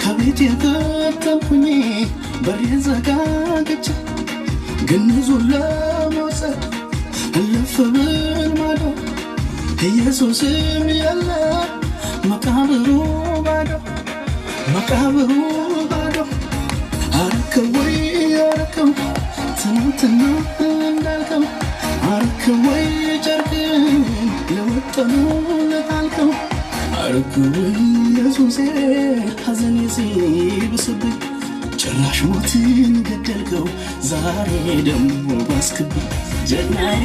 ከቤት የከተምኩኝ በሬን ዘጋግቼ፣ ግንዙን ለመውሰድ እልፍ ብል ማዶ፣ ኢየሱስም የለ፣ መቃብሩ ባዶ፣ መቃብሩ ባዶ። አረከው ወይ አረከው፣ ትናንትና እንዳልከው አረከው ወይ፣ ጨርቅን ለወጠኑ ለጣልከው አረከው ወይ ኢየሱሴ፣ ሐዘኔ ሲብስብኝ ጭራሽ ሞትን ገደልከው፣ ዛሬ ደግሞ ባስክብኝ። ጀግናዬ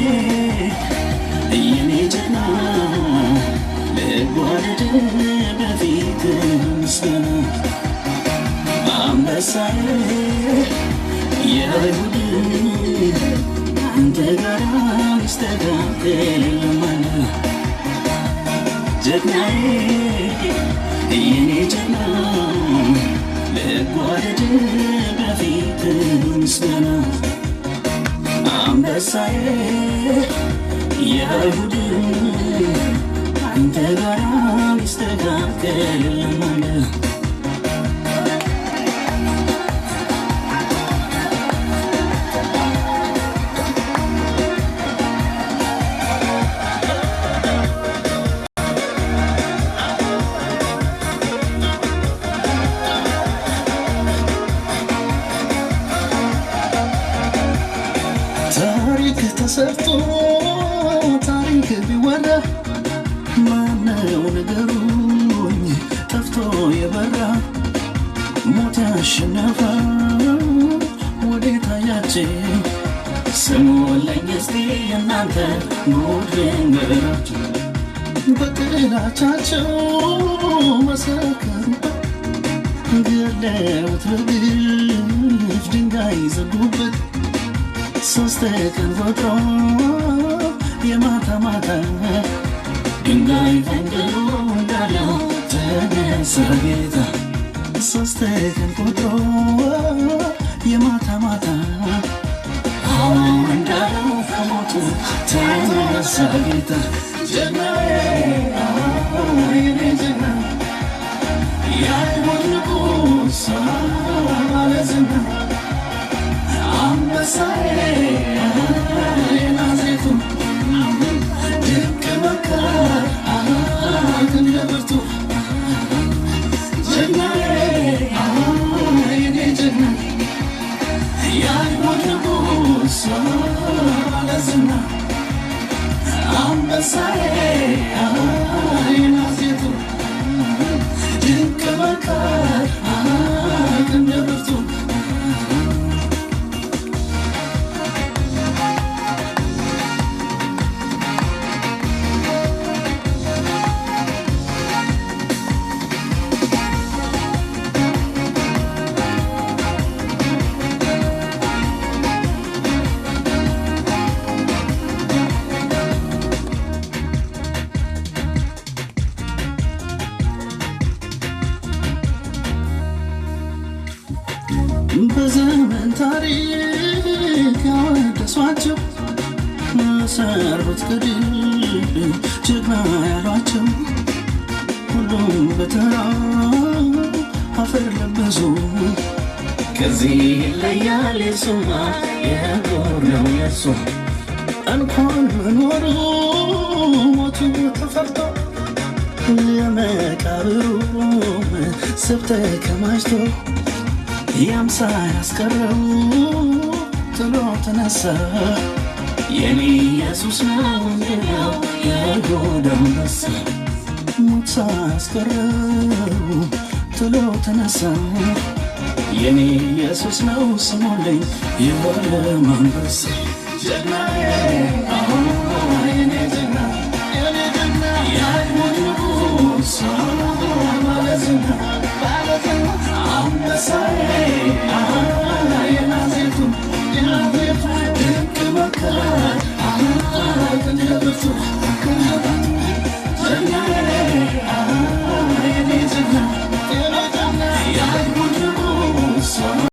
የኔ ጀግና፣ ልጓደድ በፊት ምስጋና። አንበሳዬ የአይሁድ፣ አንተ ጋር ሚስተካከል የለም። ጀግናዬ የኔ ጀግና፣ ልጓደድ በፊት ምስጋና። አንበሳዬ የአይሁድ፣ አንተ ጋር ሚስተካከል የለም። ታሪክ ተሰርቶ ታሪክ ቢወራ ማነው ንገሩኝ ጠፍቶ የበራ? ሞት ያሸነፈው ወዴት አያችሁ? ስሙልኝ እስቲ እናንተ፣ ጉድ ልንገራችሁ። በጥላቻቸው መሰከሩበት፣ ገለውት በግፍ ድንጋይ ዘጉበት። 3 ቀን ቆጥሮ የማታ ማታ ድንጋይ ፈንቅሎ እንዳለው ተነሳ ጌታ። 3 ቀን ቆጥሮ የማታ ማታ፣ አዎ እንዳለው ከሞቱ ተነሳ ጌታ። ጀግናዬ የኔ ጀግና፣ የአይሁድ ንጉሥ ባለ ዝና፣ አንበሳዬ የናዝሬቱ። አንበሳዬ፣ የናዝሬቱ ድንቅ መካር፣ ክንደ ብርቱ። በዘመን ታሪክ ያወደሷቸው፣ ሰሩት ገድል ጀግና ያሏቸው፣ ሁሉም በተራ አፈር ለበሱ። ከዚህ ይለያል የሱማ፣ የጎር ነው የሱ። እንኳን መኖሩ ሞቱ ተፈርቶ፣ የመቃብሩም ስብ ተከማችቶ፣ ያምሳ ያስቀረው ጥሎ ተነሳ። የኔ ኢየሱስ ነው እንድነው የይሁዳ አንበሳ። ሞት ሳያስቀረው ጥሎ ተነሳ። የኔ ኢየሱስ ነው ስሙልኝ የዓለም አንበሳ። ጀግናዬ፣ የኔ ጀግና፣ የኔ ጀግና፣ የአይሁድ ንጉሥ፣ ባለዝና፣